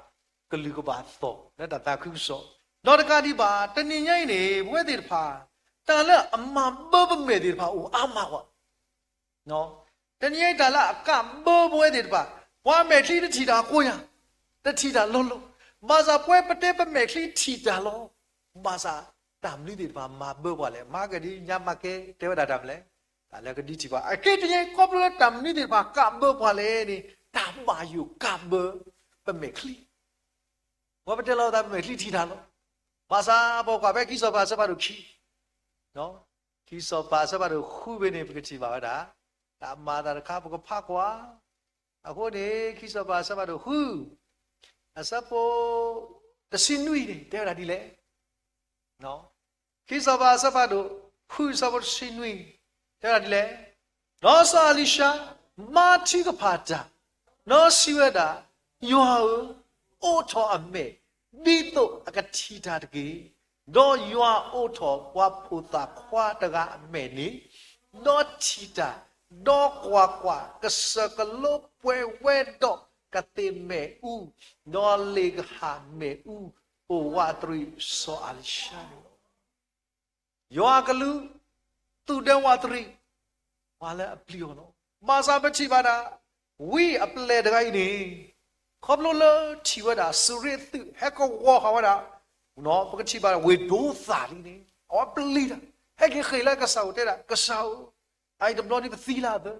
ကလုၢ်ကဘၣ်သီၣ်လၢတၢ်သးခုကစီၣ်, ဒီးတကးဒံးဘၣ် တနံၤညါအံၤန့ၣ် ပဝဲသ့ၣ်တဖၣ် တၢ်လၢအမၤဘၢပမဲာ်သ့ၣ်တဖၣ်အိၣ်အါမးဝဲ တနံၤညါအံၤတၢ်လၢအကးဘၢပဝဲသ့ၣ်တဖၣ်, ပှၤမဲာ်ချံတထံၣ်တၢ်ကိးညါ, တထံၣ်တၢ်လိၤလိၤ, ဘၣ်ဆၣ်ပဝဲပတဲပမဲာ်ချံထံၣ်တၢ်လီၤ. ဘၣ်ဆၣ်တၢ်မနုၤသ့ၣ်တဖၣ်မၤဘၢပှၤလဲၣ်, မၤကဒ်ညါမၤကဲ တဲဝဲဒၣ်တၢ်မနုၤလဲၣ်, တၢ်လၢကဒုးထံၣ်ပှၤ အက့တနံၤညါအံၤ ခီဖျိလၢတၢ်မနုၤသ့ၣ်တဖၣ်ကးဘၢပှၤလဲၣ်န့ၣ် တၢ်ဘၣ်ယိၣ်ကးဘၢပမဲာ်ချံ ပဝဲပတဲလီၤသးပမဲာ်ချံထံၣ်တၢ်လီၤ. ဘၣ်ဆၣ်ပကွၢ်ဖဲခံစီၤပၤအဆၢဖးဒိၣ်ခံ, ခံစီၤပၤအဆၢဖးဒိၣ်ဃုဖဲန့ၣ် ပကထံၣ်ဘၣ်ဝဲဒၣ် တၢ်မၤအသးတခါ ပကဖးကွၢ်. အဃိန့ၣ် ခံစီၤပၤအဆၢဖးဒိၣ်ဃု အဆၢဖိ တဆံနွံန့ၣ် တဲဝဲဒၣ်ဒ်လဲၣ်. ခံစီၤပၤအဆၢဖးဒိၣ်ဃု အဆၢဖိတဆံနွံ တဲဝဲဒၣ်ဒ်လဲၣ်. ဒီးစီၤအလံၤၡါဘါထုကဖၣ်တၢ်, ဒီးစံးဝဲဒၣ်, ယွၤဧၢ, အိးထီၣ်အမဲာ်, ဒ်သိးအကထံၣ်တၢ်တက့ၢ်. ဒီးယွၤအိးထီၣ်ပှၤဖိသၣ်ခွါတဂၤအမဲာ်န့ၣ်, ဒီးထံၣ်တၢ်, ဒီးကွၢ်ကွၢ်, ကစၢၢ်ကလိပှဲၤဝဲဒီးကသ့ၣ်မ့ၣ်အူ, ဒီးလ့ၣ်ကဟၣ်မ့ၣ်အူအိၣ်ဝးတရံးစီၤအလံၤၡါန့ၣ်လီၤ. ယွၤအကလူး သူၣ်ဒဲဝးတရံး ပှၤလၢအပျံၤအီၤလီၤ. ဘၣ်ဆၣ်ပထံၣ်ဘၣ်ဒၣ် ဝံအပျဲၢ်တဂၤအံၤန့ၣ် ခီဖျိလၢထံၣ်ဝဲဒၣ် စူၤရ့ၣ်သုးဟဲကဝီၤဃာ်ဝဲဒၣ်, ပကထံၣ်ဘၣ်ဝ့ၢ်ဒိသၣ်လံန့ၣ် အဝဲပျံၤတၢ် ဟဲက့ၤဃ့ၢ်လၢကစၢ်အိၣ် တဲဒၣ် ကစၢ်ဧၢ, အအံၤတဘျီန့ၣ်ပသံလၢအသၢ,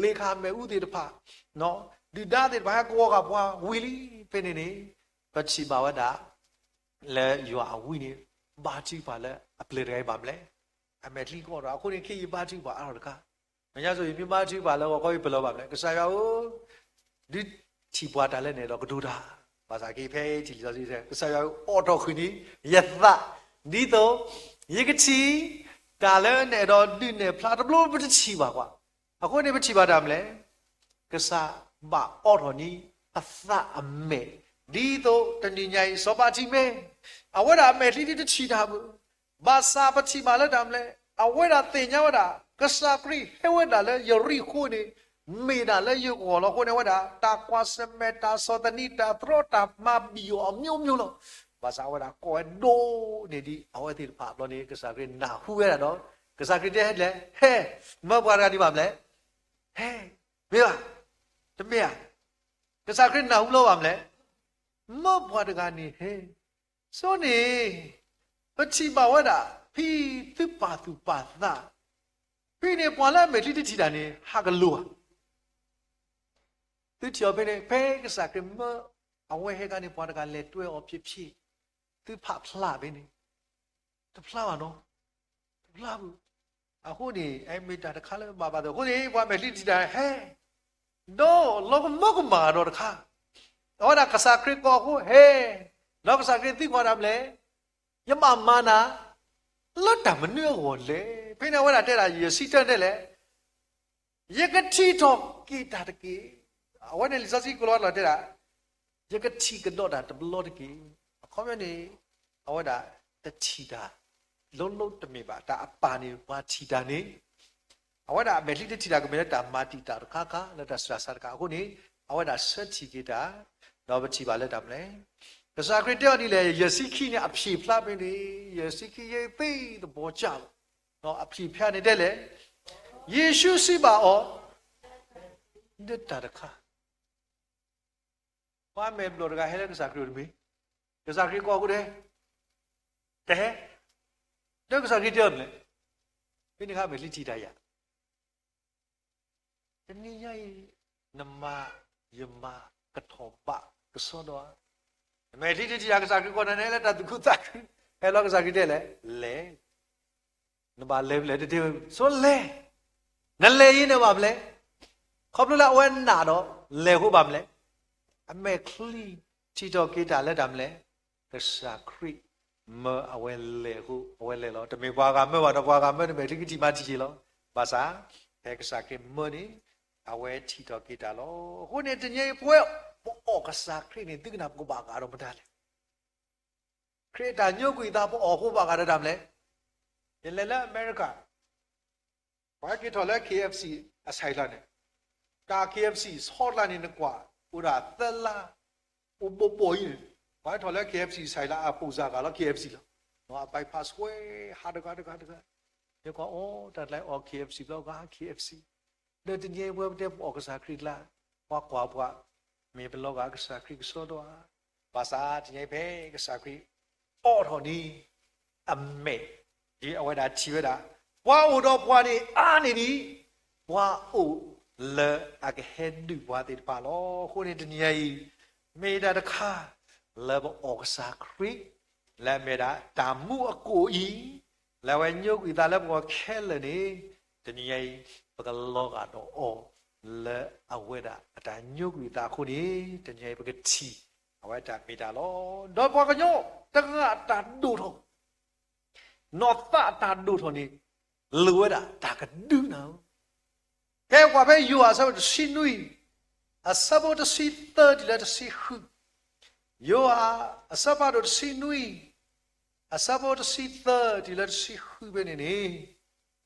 လ့ၣ်ခၣ်မ့ၣ်အူသ့ၣ်တဖၣ်, ဒုၣ်ဒါသ့ၣ်တဖၣ်ဟဲကဝီၤဃာ်ပှၤဝံၤလံ. ဖဲန့ၣ်န့ၣ် ပထံၣ်ဘၣ်ဝဲဒၣ် လၢယွၤအဝံန့ၣ် ဘါထုကဖၣ်လၢအပျဲၢ်တဂၤအံၤဘၣ်မလဲၣ်. အမဲာ်ချံကအိးထီၣ်အဃိန့ၣ် ခဲအံၤယဘါထုကဖၣ်အါထီၣ်တခါ, မ့ၢ်ညါစိၤ ယမ့ၢ်ဘါထုကဖၣ်လၢဂီၤခီအံၤ ပလီၢ်ဘၣ်မလဲၣ်. ကစၢ်ယွၤဧၢ, ဒုးထံၣ်ပှၤတၢ်လၢနအဲၣ်ဒိးကတိၤတၢ်, ဘၣ်ဆၣ်က့ၤဖဲထံၣ်လံာ်စီဆှံ ကစၢ်ယွၤဧၢ, အိးထီၣ်ဃုာ်န့ၣ်ယသး, ဒ်သိးယကထံၣ် တၢ်လၢနအဲၣ်ဒိးဒုးနဲၣ်ဖျါ, တဘျီပတထံၣ်ဘၣ်ကွၢ်. အဃိန့ၣ် ပထံၣ်ဘၣ်တၢ်မလဲၣ်. ကစၢ်ဘၣ်အိးထီၣ်န့ၢ်ပသးအမဲာ်, ဒ်သိးတနံၤညါအံၤ စီၤပၤထံးမဲ အဝဲဒၣ်အမဲာ်ချံဒ်တထံၣ်တၢ်ဘၣ်. ဘၣ်ဆၣ်ပထံၣ်ဘၣ်လၢတၢ်မလဲၣ်, အဝဲဒၣ်သ့ၣ်ညါဝဲဒၣ် ကစၢ်ခရံာ်ဟဲဝဲဒၣ်လၢယရံၣ်ဃိန့ၣ် မ့ၢ်ဒၣ်လၢယဂီၢ်လီၤ. အဃိန့ၣ် အဝဲဒၣ်တၢ်ကွၢ်ဆၢၣ်မဲာ်, တၢ်ဆီၣ်သနံး, တၢ်တြီ, တၢ်မၤဘံၣ်အီၤ အမျိုးမျိုးလီၤ. ဘၣ်ဆၣ်အဝဲဒၣ်ကိးဝဲဒိၣ်န့ၢ်ဒံးအဝဲသ့ၣ်တဖၣ်အဘျီန့ၣ် ကစၢ်ခရံာ်နၢ်ဟူဝဲဒၣ်ဒီး ကစၢ်ခရံာ်တဲဒ်လဲၣ်, ဟဲ, မၢပှၤတဂၤန့ၣ်ဘၣ်မလဲၣ်. ဟဲ, မ့ၢ်ဘၣ်, တမ့ၢ်ဧါ. ကစၢ်ခရံာ်နၢ်ဟူလီၤဘၣ်မလဲၣ်, မၢပှၤတဂၤန့ၣ်ဟဲ. ဆိန့ၣ် ပထံၣ်ဘၣ်ဝဲဒၣ် ဖဲသုပာ်သူၣ်ပာ်သး, ဖဲန့ၣ်ပှၤလၢအမဲာ်ချံတထံၣ်တၢ်န့ၣ် ဟးကလိၤဧါ. သုထံၣ်အီၤဖဲန့ၣ် ဖဲကစၢ်ခရံာ်မၢအဝဲဟဲခါန့ၣ် ပှၤတဂၤလဲၤတွဲအီၤဖျဲးဖျဲး, သုဖးဖျါဖဲန့ၣ် တဖျါဘၣ်နီၤ, တဖျါဘၣ်. အဃိန့ၣ် အဲမ့ၢ်တၢ်တခါလၢဘၣ်ဘၣ်သ့ၣ် အဃိန့ၣ် ပှၤမဲာ်ချံတထံၣ်တၢ်ဟဲ, ဒီးလီၤကမၢကမၣ်ဒီးတခါ, အဝဲဒၣ်ကစၢ်ခရံာ်ကိးအဃိဟဲ, ဒီးကစၢ်ခရံာ်သံကွၢ်တၢ်မလဲၣ်, ယဘၣ်မၤနၤ လၢတၢ်မနုၤအဂီၢ်လဲၣ်. ဖဲန့ၣ်အဝဲဒၣ်တဲဒၣ် ယဆံတၢန့ၣ်လဲၣ်, ယကထံၣ်ထီၣ်က့ၤတၢ်တက့ၢ်. အဝဲန့ၣ်လံာ်စီဆှံကိးလီၤလီၤတဲဒၣ်, ယကထံၣ်ကဒီးတၢ်တဘျီတက့ၢ်. အခီပညီန့ၣ် အဝဲဒၣ်တထံၣ်တၢ် လိၤလိၤတမ့ၢ်ဘၣ်. တၢ်အပၢ်န့ၣ် ပှၤထံၣ်တၢ်န့ၣ် အဝဲဒၣ်အမဲာ်ချံတထံၣ်တၢ်ကမ့ၢ်လၢတၢ်မၤတံာ်တာ်တခါခါ လၢတၢ်စှၤစးတခါ အဃိန့ၣ် အဝဲဒၣ်ဆၢထံၣ်က့ၤတၢ်, ဒီးပထံၣ်ဘၣ်လၢတၢ်မလဲၣ်. ကစၢ်ခရံာ်တဲအီၤဒ်လဲၣ်, ယဲၢ်ဆံခံန့ၣ် အဖျ့ဖျါဖဲန့ၣ်, ယဲၢ်ဆံခံ ယဲၢ်သ့သဘီကၢ်လီၤ. အဖျ့ဖျါန့ၣ်တဲလဲၣ်, ယ့ၣ်ၡူးစံးဘၣ်အီၤ, ဒ်တၢ်တခါ ပှၤမဲာ်ဘျီၣ်တဂၤဟဲလၢကစၢ်ခရံာ်အိၣ်တမ့ၢ်, ကစၢ်ခရံာ်ကိးအဃိတဟဲ, တဟဲ, ဒီးကစၢ်ခရံာ်တဲအီၤန့ၣ်လဲၣ်, ဖဲန့ၣ်အခါမဲာ်ချံထံၣ်တၢ်ယၤ, တနံၤညါအံၤ နမၤယမၤကထီၣ်ဘးကဆှီဒီးဧါ, နမဲာ်ချံထံၣ်တၢ်ယၤ ကစၢ်ခရံာ်ကိးနၤန့ၣ် လၢတၢ်သူၣ်ခုသးခု, ဟဲလီၤကစၢ်ခရံာ်တဲလဲၣ်, လဲၤ နဘၣ်လဲၤဖဲလဲၣ်တတဲဝဲ, ဆိလဲၤ, နလဲၤအံၤန့ၣ်ဘၣ်မလဲၣ်, ခီဖျိလၢအဝဲနာ်ဒီး လဲၤအဃိဘၣ်မလဲၣ်, အမဲာ်ချံထံၣ်ထီၣ်က့ၤတၢ်လၢတၢ်မလဲၣ်, ကစၢ်ခရံာ်မၢအဝဲလဲၤအဃိ အဝဲလဲၤလီၤ. တမ့ၢ်ပှၤဂၤမၢဘၣ်ဒီး ပှၤဂၤမၢန့ၣ် မဲာ်ချံကထံၣ်မၤထံၣ်က့ၤလီၤ. ဘၣ်ဆၣ် ဖဲကစၢ်ခရံာ်မၢန့ၣ် အဝဲထံၣ်ထီၣ်က့ၤတၢ်လီၤ. အဃိန့ၣ် တနံၤအံၤပဝဲ ပအီၣ်ကစၢ်ခရံာ်န့ၣ် သုကနၢ်ပကဘၣ်ဂာ်ဒီးမတၤလဲၣ်. ခရံာ်အတၢ်ညိကွံာ်သး ပအီၣ်အဃိဘၣ်ဂာ်ဒီးတၢ်မလဲၣ်. ယလဲၤလၢအမဲရကၤ ပှၤဟဲက့ၤထီၣ်လၢ K F C အ site လီၤန့ၣ်, တၢ် K F C ဆီတလါန့ၣ် နကွၢ် အိၣ်ဒၣ်သၢလါ အိၣ်ဘိးဘိးအံၤန့ၣ်, ပှၤဟဲထီၣ်လၢ K F C site လၢအပိၣ်စၢ်ဂၤလီၤ K F C လီၤ. အ bypass ဝဲ ဟးတဂၤတဂၤတဂၤ, ယကွၢ်အီၤ တၢ်တလါအီၣ် K F C ဘျီဂၤ K F C, ဒီးတနံၤအံၤပဝဲပတဲပအီၣ်ကစၢ်ခရံာ်တလါ, ပှၤကွၢ်ပှၤ မ့ၢ်ပလီၤဂာ်ကစၢ်ခရံာ်ကဆှီဒီးဧါ. ဘၣ်ဆၣ်တနံၤအံၤဖဲကစၢ်ခရံာ် အိးထီၣ်န့ၢ် အမဲာ် ဒ်အဝဲဒၣ်ထံၣ်ဝဲဒၣ် ပှၤအိၣ်ဒီးပှၤန့ၣ်အါန့ၢ်ဒံး ပှၤအိၣ်လၢအကဟဲဒုးပှၤသ့ၣ်တဖၣ်လီၤ. အဃိန့ၣ်တနံၤအံၤ မ့ၢ်တၢ်တခါ လၢပအီၣ်ကစၢ်ခရံာ် လၢအမ့ၢ်ဒၣ်တၢ်မူအကိၣ်အံၤ လၢအဝဲညိကွံာ်သးလၢပဂီၢ်ခဲလၢာ်န့ၣ် တနံၤအံၤ ပကလီၤဂာ်ဒီးအီၤ လၢအဝဲဒၣ်အတၢ်ညိကွံာ်သးအဃိန့ၣ် တနံၤအံၤပကထံၣ် အဝဲတၢ်မ့ၢ်တၢ်လီၤ. ဒီးပှၤကညီတဂၤအတၢ်ဒိၣ်ထီၣ် နီၢ်သးအတၢ်ဒိၣ်ထီၣ်န့ၣ် လိၣ်ဝဲဒၣ်တၢ်ကဒုးနၤဧၢ. ဖဲကွၢ်ဖဲယိၤဟၣ်အဆၢဒိၣ်တဆံနွံ အဆၢဖိတဆံသၢတုၤလၢတဆံဃု, ယိၤဟၣ်အဆၢဖးဒိၣ်တဆံနွံ အဆၢဖိတဆံသၢတုၤလၢတဆံဃုဖဲန့ၣ်န့ၣ်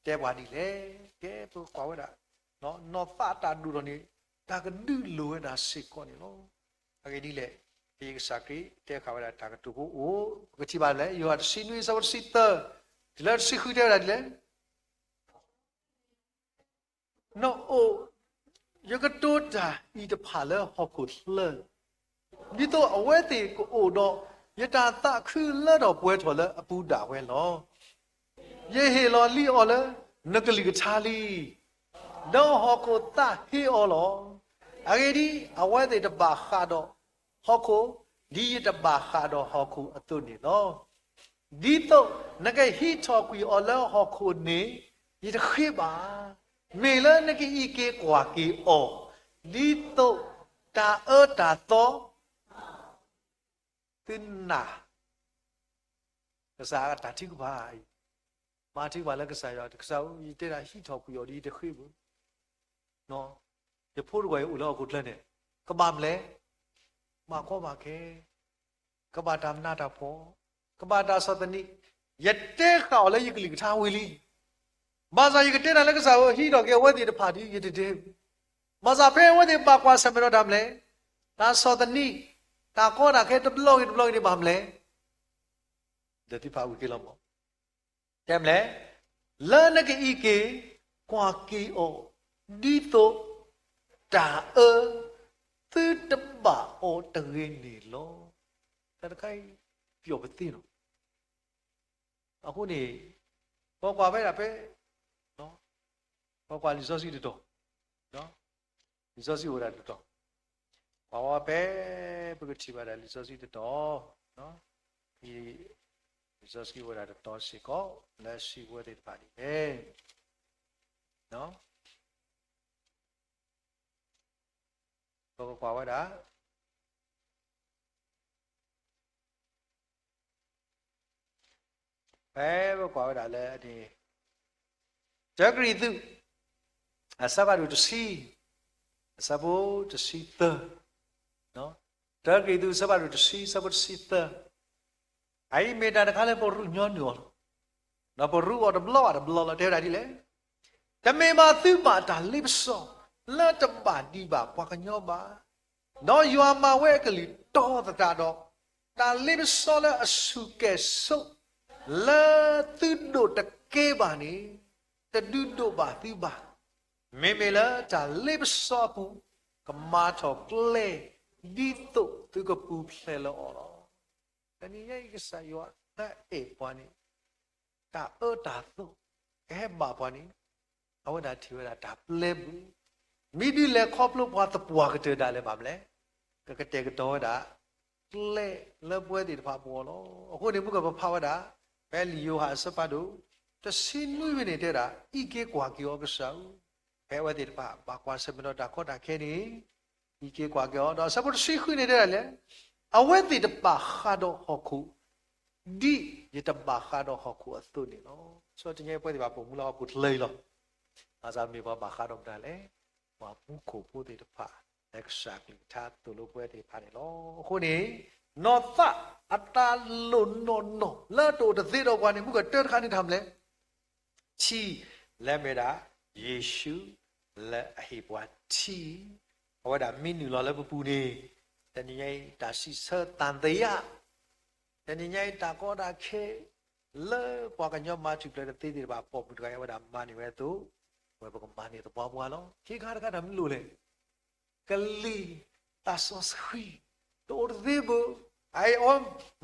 တဲပှၤဒ်လဲၣ်. ကဲပကွၢ်ဝဲဒၣ် နီၢ်သးအတၢ်ဒိၣ်ထီၣ်န့ၣ် တၢ်ကဒုးလိၣ်ဝဲဒၣ်စ့ၢ်ကီးန့ၣ်လီၤ. အဂ့ၢ်ဒ်လဲၣ်, ဖဲကစၢ်ခရံာ်တဲဃာ်ဝဲဒၣ်တၢ်ကတိၤဖိအိၣ် ပကထံၣ်ဘၣ်လၢ ယိၤဟၣ်တဆံနွံ အဆၢဖိတဆံသၢ တုၤလၢတဆံဃုတဲဝဲဒၣ်ဒ်လဲၣ်. နအိၣ်, ယကတိၤတၢ်အံၤတဖၣ်လၢဟီၣ်ခိၣ်ချၢ, ဒ်သိးအဝဲသ့ၣ်ကအိၣ်ဒီးယတၢ်သးခုလၢထီၣ်ပှဲၤထီၣ်လၢအပူၤဒၣ်ဝဲလီၤ. ယဟ့ၣ်လီၤလံအီၤလၢနကလုၢ်ကထါလံ. ဒီးဟီၣ်ခိၣ်သးဟ့အီၤလီၤ. အဂ့ၢ်ဒ်အံၤ, အဝဲသ့ၣ်တဘၣ်ဃးဒီးဟီၣ်ခိၣ်, ဒ်ယတဘၣ်ဃးဒီးဟီၣ်ခိၣ်အသိးန့ၣ်လီၤ. ဒ်သိးနကဟံးထီၣ်ကွံာ်အီၤလၢဟီၣ်ခိၣ်န့ၣ်, ယတဃ့ဘၣ်. မ့ၢ်လၢနကအံးက့ၤကွၢ်က့ၤအီၤ, ဒ်သိးတၢ်အၢတၢ်သီ သုနၢ်, ကစၢ်အတၢ်ထုကဖၣ်အံၤ, မၤထုကဖၣ်လၢကစၢ်ယွၤ, ကစၢ်ဧၢ, ယတဲဒၣ်ဟံးထီၣ်ကွံာ်အီၤဒီးယတဃ့ဘၣ်. ယဖိတဂၤအံၤအိၣ်လၢဟီၣ်ခိၣ်ချၢန့ၣ်, ကဘၣ်မလဲၣ်, ဘၣ်ကီဘၣ်ခဲ, ကဘၣ်တၢ်မနုၤတၢ်ဖှီၣ်, ကဘၣ်တၢ်ဆီၣ်သနံး, ယတဲဃာ်အီၤလၢယကလုၢ်ကထါဝံၤလံ. ဘၣ်ဆၣ်ယကတဲနၤလၢကစၢ်ဧၢ, ဟံးထီၣ်က့ၤအဝဲသ့ၣ်တဖၣ်ဒီး ယတတဲဘၣ်. ဘၣ်ဆၣ်ဖဲအဝဲသ့ၣ်ဘၣ်ကွၢ်ဆၢၣ်မဲာ်ဒီးတၢ်မလဲၣ်, တၢ်ဆီၣ်သနံး, တၢ်ကီတၢ်ခဲတဘျီဂ့ၤတဘျီဂ့ၤန့ၣ်ဘၣ်မလဲၣ်, ဒီးသုဖးဝံၤက့ၤလီၤမး. တဲမလဲၣ်, လၢနကအံးက့ၤကွၢ်က့ၤအီၤ, ဒ်သိးတၢ်အၢသုတဘၣ်အီၤတဂ့ၤန့ၣ်လီၤ. တၢ်တခါအံၤ ပျီၣ်ပသ့လီၤ. အဃိန့ၣ်, ပကွၢ်ဝဲဒၣ်ဖဲ, ပကွၢ်လံာ်စီဆှံတတီၤ, လံာ်စီဆှံအိၣ်ဝဲဒၣ်တတီၤ, ပကွၢ်ဝဲဖဲ, ပကထံၣ်ဘၣ်ဒၣ်လံာ်စီဆှံတတီၤ, လံာ်စီဆှံအိၣ်ဝဲဒၣ်တတီၤစ့ၢ်ကီး, လၢစံးဝဲသ့ၣ်တဖၣ်ဒ်လဲၣ်. ပကကွၢ်ဝဲဒၣ် ဖဲပကွၢ်ဝဲဒၣ်လၢန့ၣ်, တၢကရံၣ်သူး, အဆၢဖးဒိၣ်တဆံ, အဆၢဖိတဆံသၢ, တၢကရံၣ်သူး အဆၢဖးဒိၣ်တဆံ အဆၢဖိတဆံသၢ, အအံၤမ့ၢ်တၢ်တခါလၢပရူးညီနုၢ်အီၤလီၤ. ဒီးပရူးအီၤတဘျီဘၣ်တဘျီလီၤ. တဲဝဲဒၣ်ဒ်လဲၣ်, တမ့ၢ်ဘၣ်သုဘၣ်တၢ်လ့ပစီ လၢတဘၣ်ဒံးဘၣ်ပှၤကညီဘၣ်. ဒီးယွၤမၤဝဲအကလုၢ်တီသတးဒီး, တၢ်လ့ပစီလၢအဆူၣ်ကဲၣ်ဆိး လၢသုဒိးတကဲဘၣ်န့ၣ်, တဒုးဒိးဘၣ်သုဘၣ်. မ့မ့ၢ်လၢတၢ်လ့ပစီအပူၤ, ကမၤထီၣ်ကျဲ ဒ်သိးသုကပူၤဖျဲးလၢအီၤလီၤ. တနံၤညါအံၤကစၢ်ယွၤလၢအအဲၣ်ပှၤန့ၣ်, တၢ်အၢတၢ်သီ ကဟဲဘၣ်ပှၤန့ၣ်, အဝဲဒၣ်ထံၣ်ဝဲဒၣ်တၢ်ပျဲပူၤ, မ့ၢ်ဒ်လဲၣ်ခီဖျိပှၤသပှၢ်ကတၢၢ်ဒၣ်လဲာ်ဘၣ်မလဲၣ်, ကကတဲာ်ကတီၤဝဲဒၣ် ကျဲလၢပဝဲသ့ၣ်တဖၣ်အပူၤအီၤလီၤ. အဃိန့ၣ် မုၢ်ကပဖးဝဲဒၣ်, ဖဲလံာ်ယိၤဟၣ်အဆၢဖးဒိၣ် တဆံနွံဖဲန့ၣ်တဲဒၣ်, အံးက့ၤကွၢ်က့ၤအီၤကစၢ်ဧၢ, ဖဲအဝဲသ့ၣ်တဖၣ်ဘၣ်ကွၢ်ဆၢၣ်မဲာ်ဒီးတၢ်ကီတၢ်ခဲန့ၣ်, အံးက့ၤကွၢ်က့ၤအီၤ, ဒီးအဆၢဖိတဆံဃုန့ၣ်တဲဒၣ်လဲၣ်, အဝဲသ့ၣ်တဘၣ်ဃးဒီးဟီၣ်ခိၣ် ဒ်ယတဘၣ်ဃးဒီးဟီၣ်ခိၣ်အသိးန့ၣ်လီၤ. ဆီတညဲပဝဲသ့ၣ်တဖၣ်ပိာ်မုၣ်လၢဟီၣ်ခိၣ်ချၢအံၤလီၤ. ဘၣ်ဆၣ်မ့ၢ်ပှၤဘၣ်ဃးဒီးမတၤလဲၣ်, ပှၤမူခိၣ်ဖိသ့ၣ်တဖၣ်, လၢကစၢ်ကလုၢ်ကထါသိၣ်လိပဝဲသ့ၣ်တဖၣ်န့ၣ်လီၤ. အဃိန့ၣ်, နီၢ်သးအတၢ်လိၣ်နီၢ်နီၢ်လၢတအိၣ်တသ့ဒီးပှၤန့ၣ် မုၢ်ကတၢၢ်တခါန့ၣ်တၢ်မလဲၣ် ထံ, လၢမ့ၢ်ဒၣ်, ယ့ၣ်ၡူးလၢအဟ့ၣ်ပှၤထံ, အဝဲဒၣ်မ့ၢ်နုာ်လီၤလၢပပူၤန့ၣ်, တနံၤညါအံၤတၢ်စံးဆၢသံသယ, တနံၤညါအံၤတၢ်ကီတၢ်ခဲ, လၢပှၤကညီမၤထူၣ်ဖျဲးတသ့သ့ၣ်တဖၣ် ပိာ်မုၣ်တဂၤအံၤအဝဲဒၣ်မၤန့ၢ်ဝဲအသိး, ဝဲပကမၤန့ၢ်သပှၢ်ပှၢ်လီၤ. ခံခါတခါတၢ်မနုၤလဲၣ် ကလံာ်သးစီဆှံ, တအိၣ်တသ့ဘၣ်, အအံၤအီၤ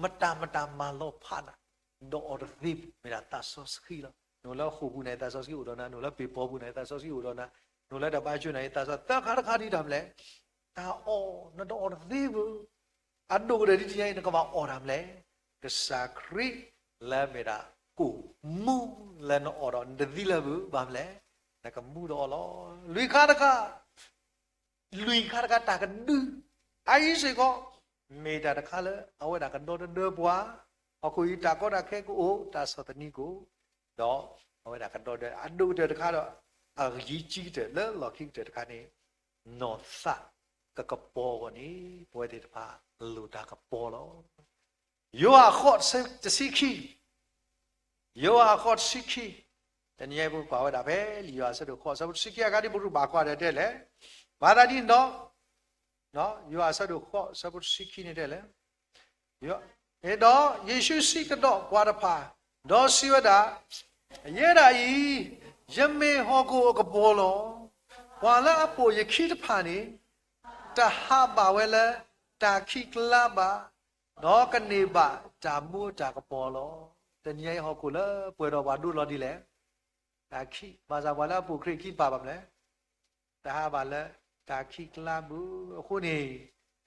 မတၤမတၤမၤလီၤဖးနၤ, ဒီးအီၤတသ့ဘၣ်, မ့ၢ်ဒၣ်သးစီဆှံလီၤ. နအိၣ်လၢဃိာ်ပူၤန့ၣ် သးစီဆှံအိၣ်ဒီးနၤ, နအိၣ်လၢပ့ၤပီပူၤန့ၣ် သးစီဆှံအိၣ်ဒီးနၤ, နအိၣ်လၢတၢ်ဘါယွၤန့ၣ် သးစီဆှံ, သၢခါတခါဒ်တၢ်မလဲၣ်, တၢ်အီၣ်နတအီၣ်တသ့ဘၣ်. အဒိၣ်ကတၢၢ်ဒ်တနံၤညါအံၤ နကဘၣ်အီၣ်တၢ်မလဲၣ်, ကစၢ်ခရံာ်လၢအမ့ၢ်ဒၣ် ကိၣ်မူလၢနအီၣ်ဒီးနတသံလၢၤဘၣ်, ဘၣ်မလဲၣ်, နကမူဒီးအီၤလီၤ. လွံၢ်ခါတခါ, လွံၢ်ခါတခါတၢ်ကဒု, အအံၤစ့ၢ်ကီး, မ့ၢ်တၢ်တခါလၢအဝဲဒၣ်ကဒီတဒၢပှၤ, ဟီၣ်ခိၣ်အံၤတၢ်ကီတၢ်ခဲကအိၣ်, တၢ်ဆီၣ်သနံးကအိၣ်, ဒီးအဝဲဒၣ်ကဒီတဒၢ, အဒိၣ်ကတၢၢ်တခါဒီး အဂ့ၤကံကတၢၢ်လၢလီၢ်ခံကတၢၢ်တခါန့ၣ်, နီၢ်သးကကပီၤအဂီၢ်န့ၣ် ပဝဲသ့ၣ်တဖၣ်လိၣ်တၢ်ကပီၤလီၤ. ယိၤဟၣ်အဃိးတဆံခံ, ယိၤဟၣ်အဃိးတဆံခံ, တနံၤညါအံၤပကကွၢ်ဝဲဒၣ်ဖဲလံာ်ယိၤဟၣ်အဆၢဒိၣ်ဃိး အဆၢဖိတဆံခံအခါဒ်ပရူးဘၣ်ကွၢ်ဒီးတဲလဲၣ်, မၤသးဒ်န့ၣ်ဒီး, ယိၤဟၣ်အဆၢဒိၣ်ဃိး အဆၢဖိတဆံခံန့ၣ်တဲလဲၣ်, ဒီးယ့ၣ်ၡူးစံးကဒီးပှၤတဖၣ်, ဒီးစံးဝဲဒၣ်, ယဲဒၣ်အံၤ, ယမ့ၢ်ဟီၣ်ခိၣ်အကပီၤလီၤ. ပှၤလၢအပိာ်ယခံတဖၣ်န့ၣ်, တဟးဘၣ်ဝဲလၢတၢ်ခံးကျါဘၣ်, ဒီးကန့ၢ်ဘၣ်တၢ်မူအတၢ်ကပီၤလီၤ. တနံၤအံၤဟီၣ်ခိၣ်လၢပှဲၤဒီးပှၤဒိၣ်လီၤဒ်လဲၣ်, တၢ်ခံး, ဘၣ်ဆၣ်ပှၤလၢအပိာ်ခရံာ်ခံတပာ်ဘၣ်မလဲၣ်, တဟးဘၣ်လၢတၢ်ခံးကျါဘၣ်. အဃိန့ၣ်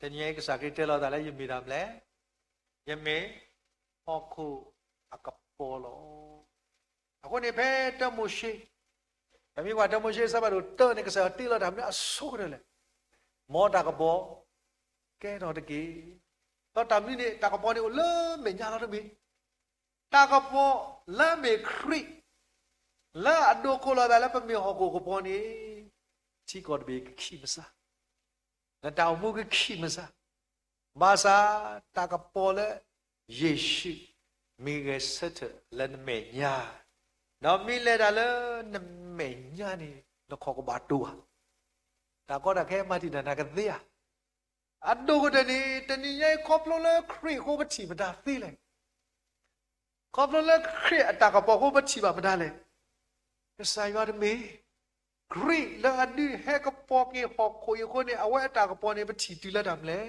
တနံၤအံၤကစၢ်ခရံာ်တဲလီၤသးလၢယမ့ၢ်တၢ်မလဲၣ်, ယမ့ၢ်ဟီၣ်ခိၣ်အကပီၤလီၤ. အဃိန့ၣ်ဖဲတၢမိၤၡ့, ပမ့ၢ်ကွၢ်တၢမိၤၡ့အဆၢဖးဒိၣ်တၢန့ၣ် ကစၢ်ယွၤတ့လီၤတၢ်မနုၤအဆိကတၢၢ်လဲၣ်, မ်တၢ်ကပီၤကဲထီၣ်တက့ၢ်. ဒီးတၢ်မနုၤန့ၣ် တၢ်ကပီၤန့ၣ်အိၣ်လၢမဲာ်ညါလီၤတမ့ၢ် တၢ်ကပီၤလၢအမ့ၢ်ခရံာ်, လၢအဒိးကိးလီၤသးလၢပမ့ၢ်ဟီၣ်ခိၣ်ကပီၤန့ၣ်, ထံကီၢ်တဘ့ၣ်ကခံးမစၢ်, နတၢ်အိၣ်မူကခံးမစၢ်, ဘၣ်ဆၣ်တၢ်ကပီၤလၢယ့ၣ်ၡူးမ့ၢ်ဂဲၤဆၢထၢၣ်လၢနမဲာ်ညါ, ဒီးမ့ၢ်လဲၤတၢ်လၢနမဲာ်ညါန့ၣ် နခီၣ်ကဘၣ်တိၤဧါ, တၢ်ကီတၢ်ခဲမၤတံာ်တာ်နၤကသ့ဧါ. အဒိၣ်ကတၢၢ်န့ၣ် တနံၤညါအံၤခီဖျိလၢခရံာ်အဃိပထံၣ်မတၤသ့လဲၣ် ခီဖျိလၢခရံာ်အတၢ်ကပီၤအဃိပထံၣ်ဘၣ်မတၤလဲၣ်. ကစၢ်ယွၤတမ့ၢ်, ခရံာ်လၢအဒုးဟဲကပီၤက့ၤဟီၣ်ခိၣ်အံၤအဃိန့ၣ် အဝဲအတၢ်ကပီၤန့ၣ် ပထံၣ်တုၤလၢတၢ်မလဲၣ်,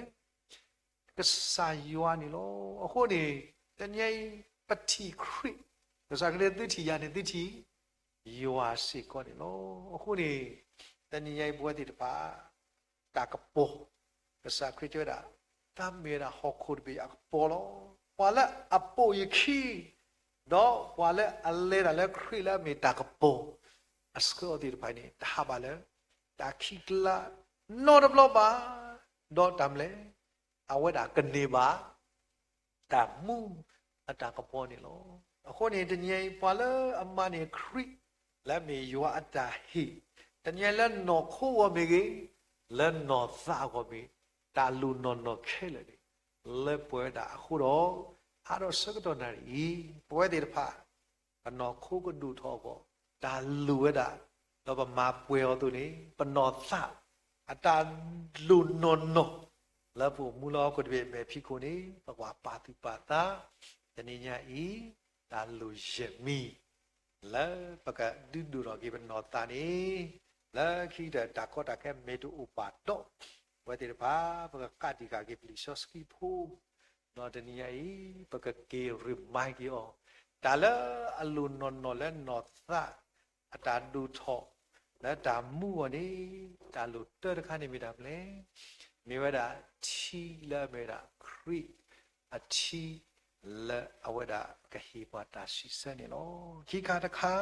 ကစၢ်ယွၤန့ၣ်လီၤ. အဃိန့ၣ် တနံၤညါအံၤ ပထံၣ်ခရံာ်, ကစၢ်ခရံာ်သုထံၣ်ယၤန့ၣ် သုထံၣ်ယွၤစ့ၢ်ကီးန့ၣ်လီၤ. အဃိန့ၣ် တနံၤညါအံၤပဝဲသ့ၣ်တဖၣ် တၢ်ကပီၤ, ကစၢ်ခရံာ်တဲဝဲဒၣ်, တၢ်မ့ၢ်ဝဲဒၣ်ဟီၣ်ခိၣ်တဘ့ၣ်အကပီၤလီၤ. ပှၤလၢအပိာ်ယခံ, ဒီးပှၤလၢအလဲၤတၢ်လၢခရံာ်လၢအမ့ၢ်တၢ်ကပီၤ, အဆှၢအီၤသ့ၣ်တဖၣ်န့ၣ် တဟးဘၣ်လၢ တၢ်ခံးကျါနီတဘျီဘၣ်, ဒီးတၢ်မလဲၣ်, အဝဲဒၣ်ကန့ၢ်ဘၣ် တၢ်မူအတၢ်ကပီၤန့ၣ်လီၤ. အဃိန့ၣ် တနံၤအံၤ ပှၤလၢအမၤန့ၢ်ခရံာ် လၢအမ့ၢ်ယွၤအတၢ်ဟ့ၣ်, တနံၤအံၤလၢနီၢ်ခိအဂီၢ်မ့ၢ်ဂ့ၤ, လၢနီၢ်သးအဂီၢ်မ့ၢ်, တၢ်လိၣ်နီၢ်နီၢ်ခဲလၢာ်န့ၣ် လၢပှဲၤဝဲဒၣ်အဃိဒီး, အါထီၣ်ဆၢကတီၢ်နၣ်ရံၣ်အံၤ ပဝဲသ့ၣ်တဖၣ် ပနီၢ်ခိကဒိၣ်ထီၣ်အဂီၢ်, တၢ်လိၣ်ဝဲဒၣ်, ဒီးပမၤပှဲၤအီၤအသိးန့ၣ် ပနီၢ်သး အတၢ်လိၣ်နီၢ်နီၢ် လၢပအိၣ်မူလၢဟီၣ်ခိၣ်တဘ့ၣ်အမဲာ်ဖံးခိၣ်န့ၣ် ပကဘၣ်ပာ်သူၣ်ပာ်သး, တနံၤညါအံၤ တၢ်လိၣ်ယဲၢ်မံၤ လၢပကဒုးဒိၣ်ထီၣ်က့ၤပနီၢ်သးန့ၣ် လၢခံကတၢၢ်တၢ်ကီတၢ်ခဲမ့ၢ်တအိၣ်ဘၣ်ဒီး, ပဝဲသ့ၣ်တဖၣ် ပကကးတံာ်ဃာ်က့ၤပလံာ်စီဆှံဖိ ဒီးတနံၤညါအံၤ ပကက့ၤ remind က့ၤအီၤ, တၢ်လၢအလိၣ်နီၢ်နီၢ်လၢနီၢ်သး အတၢ်ဒိၣ်ထီၣ် လၢတၢ်မူအီၤန့ၣ် တၢ်လိၣ်တၢတခါန့ၣ်မ့ၢ်တၢ်မနုၤလဲၣ်, မ့ၢ်ဝဲဒၣ်ထံလၢအမ့ၢ်ဝဲဒၣ်ခရံာ်အထံ လၢအဝဲဒၣ်ကဟ့ၣ်ပှၤတၢ်စံးဆၢန့ၣ်လီၤ. ခံခါတခါ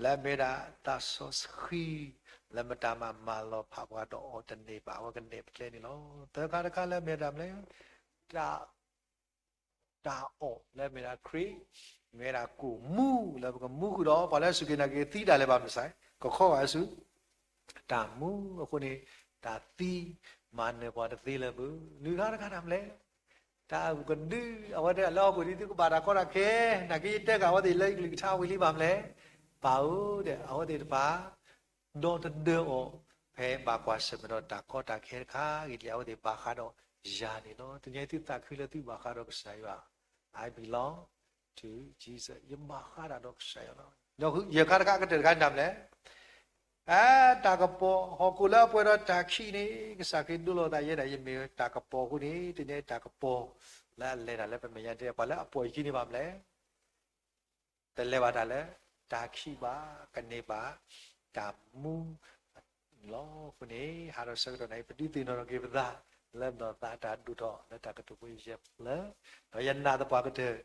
လၢအမ့ၢ်ဝဲဒၣ်သးစီဆှံ လၢမတၤမၤမၤလီၤဖးပှၤဒီးအီၤတန့ၢ်ဘၣ် အဝဲကနဲၣ်ပကျဲန့ၣ်လီၤ. သၢခါတခါလၢအမ့ၢ်ဝဲဒၣ်မနုၤလဲၣ်, တၢ် တၢ်အီၣ်လၢအမ့ၢ်ဒၣ်ခရံာ် မ့ၢ်ဝဲဒၣ်ကိၣ်မူလၢပကမူဃုာ်ဒီး ပှၤလၢအစူၢ်က့ၤနာ်က့ၤသံဒၣ်လဲာ်ဘၣ်မနုၤလဲၣ်, ကခီဂာ်ဆူ တၢ်မူအဃိန့ၣ်, တၢ်သံမၤနၢၤပှၤတသ့လၢၤဘၣ်. နွံခါတခါတၢ်မနုၤလဲၣ်, တၢ်အုၣ်ကဒု အဝဲတဲလၢဟီၣ်ခိၣ်ဒ်သုကဘၣ်တၢ်ကီတၢ်ခဲ, နာ်က့ယတဲဃာ်အဝဲသ့ၣ်လၢယကလုၢ်ကထါဝံၤလံဘၣ်မနုၤလဲၣ်, ပၢ်ဧၢဒီး အဝဲသ့ၣ်တဖၣ် ဒီတဒၢအီၤ, ဖဲဘၣ်ကွၢ်ဆၢၣ်မဲာ်ဒီးတၢ်ကီတၢ်ခဲတခါဂ့ၤလံ အဝဲသ့ၣ်ဘၣ်ဃးဒီးယၤန့ၣ်လီၤ. တနံၤအံၤသုသးခုလၢသုဘၣ်ဃးဒီးကစၢ်ယွၤ, I belong to Jesus, ယဘၣ်ဃးဒၣ်ဒီးကစၢ်ယွၤလီၤ. ဒီးယဲၢ်ခါတခါကတၢၢ်တခါန့ၣ်တၢ်မနုၤလဲၣ်, အတၢ်ကပီၤ ဟီၣ်ခိၣ်လၢအပှဲၤဒီးတၢ်ခံးန့ၣ် ကစၢ်ခရံာ်ဒိလီၤသးယဲဒၣ် ယမ့ၢ်တၢ်ကပီၤအဃိန့ၣ် တနံၤအံၤတၢ်ကပီၤ လၢအလဲၤတၢ်လၢပမဲာ်ညါတဲ ပှၤလၢအပိာ်ယခံန့ၣ်ဘၣ်မနုၤလဲၣ် တလဲၤဘၣ်တၢ်လၢတၢ်ခံးဘၣ်, ကန့ၢ်ဘၣ်တၢ်မူလီၤ. အဃိန့ၣ် ဟးထီၣ်ဆၢကတီၢ်နၣ်ရံၣ် ပဒုးသ့ၣ်နီၣ်ထီၣ်က့ၤပသး လၢနီၢ်သးအတၢ်ဒိၣ်ထီၣ်လၢတၢ်ကတိၤဖိယဲၢ်ဖျၢၣ်, ဒီးယနာ်သပှၢ်ကတၢၢ်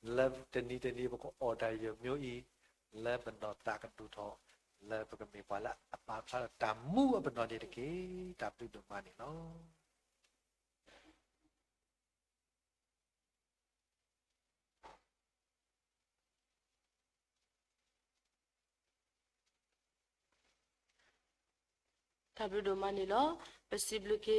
လၢတနံၤတနံၤပကအီၣ်တၢ်ယဲၢ်မံၤအံၤ လၢပနီၢ်သးကဒိၣ်ထီၣ် လၢပကမ့ၢ်ပှၤလၢအပာ်ဖျါထီၣ်တၢ်မူအပနီၣ်န့ၣ်တက့ၢ်. တၢ်ဘျုးဒိၣ်မးန့ၣ်လီၤ. တၢ်ဘျုးဒိၣ်မးန့ၣ်လီၤ. ပစံးဘျုးက့ၤ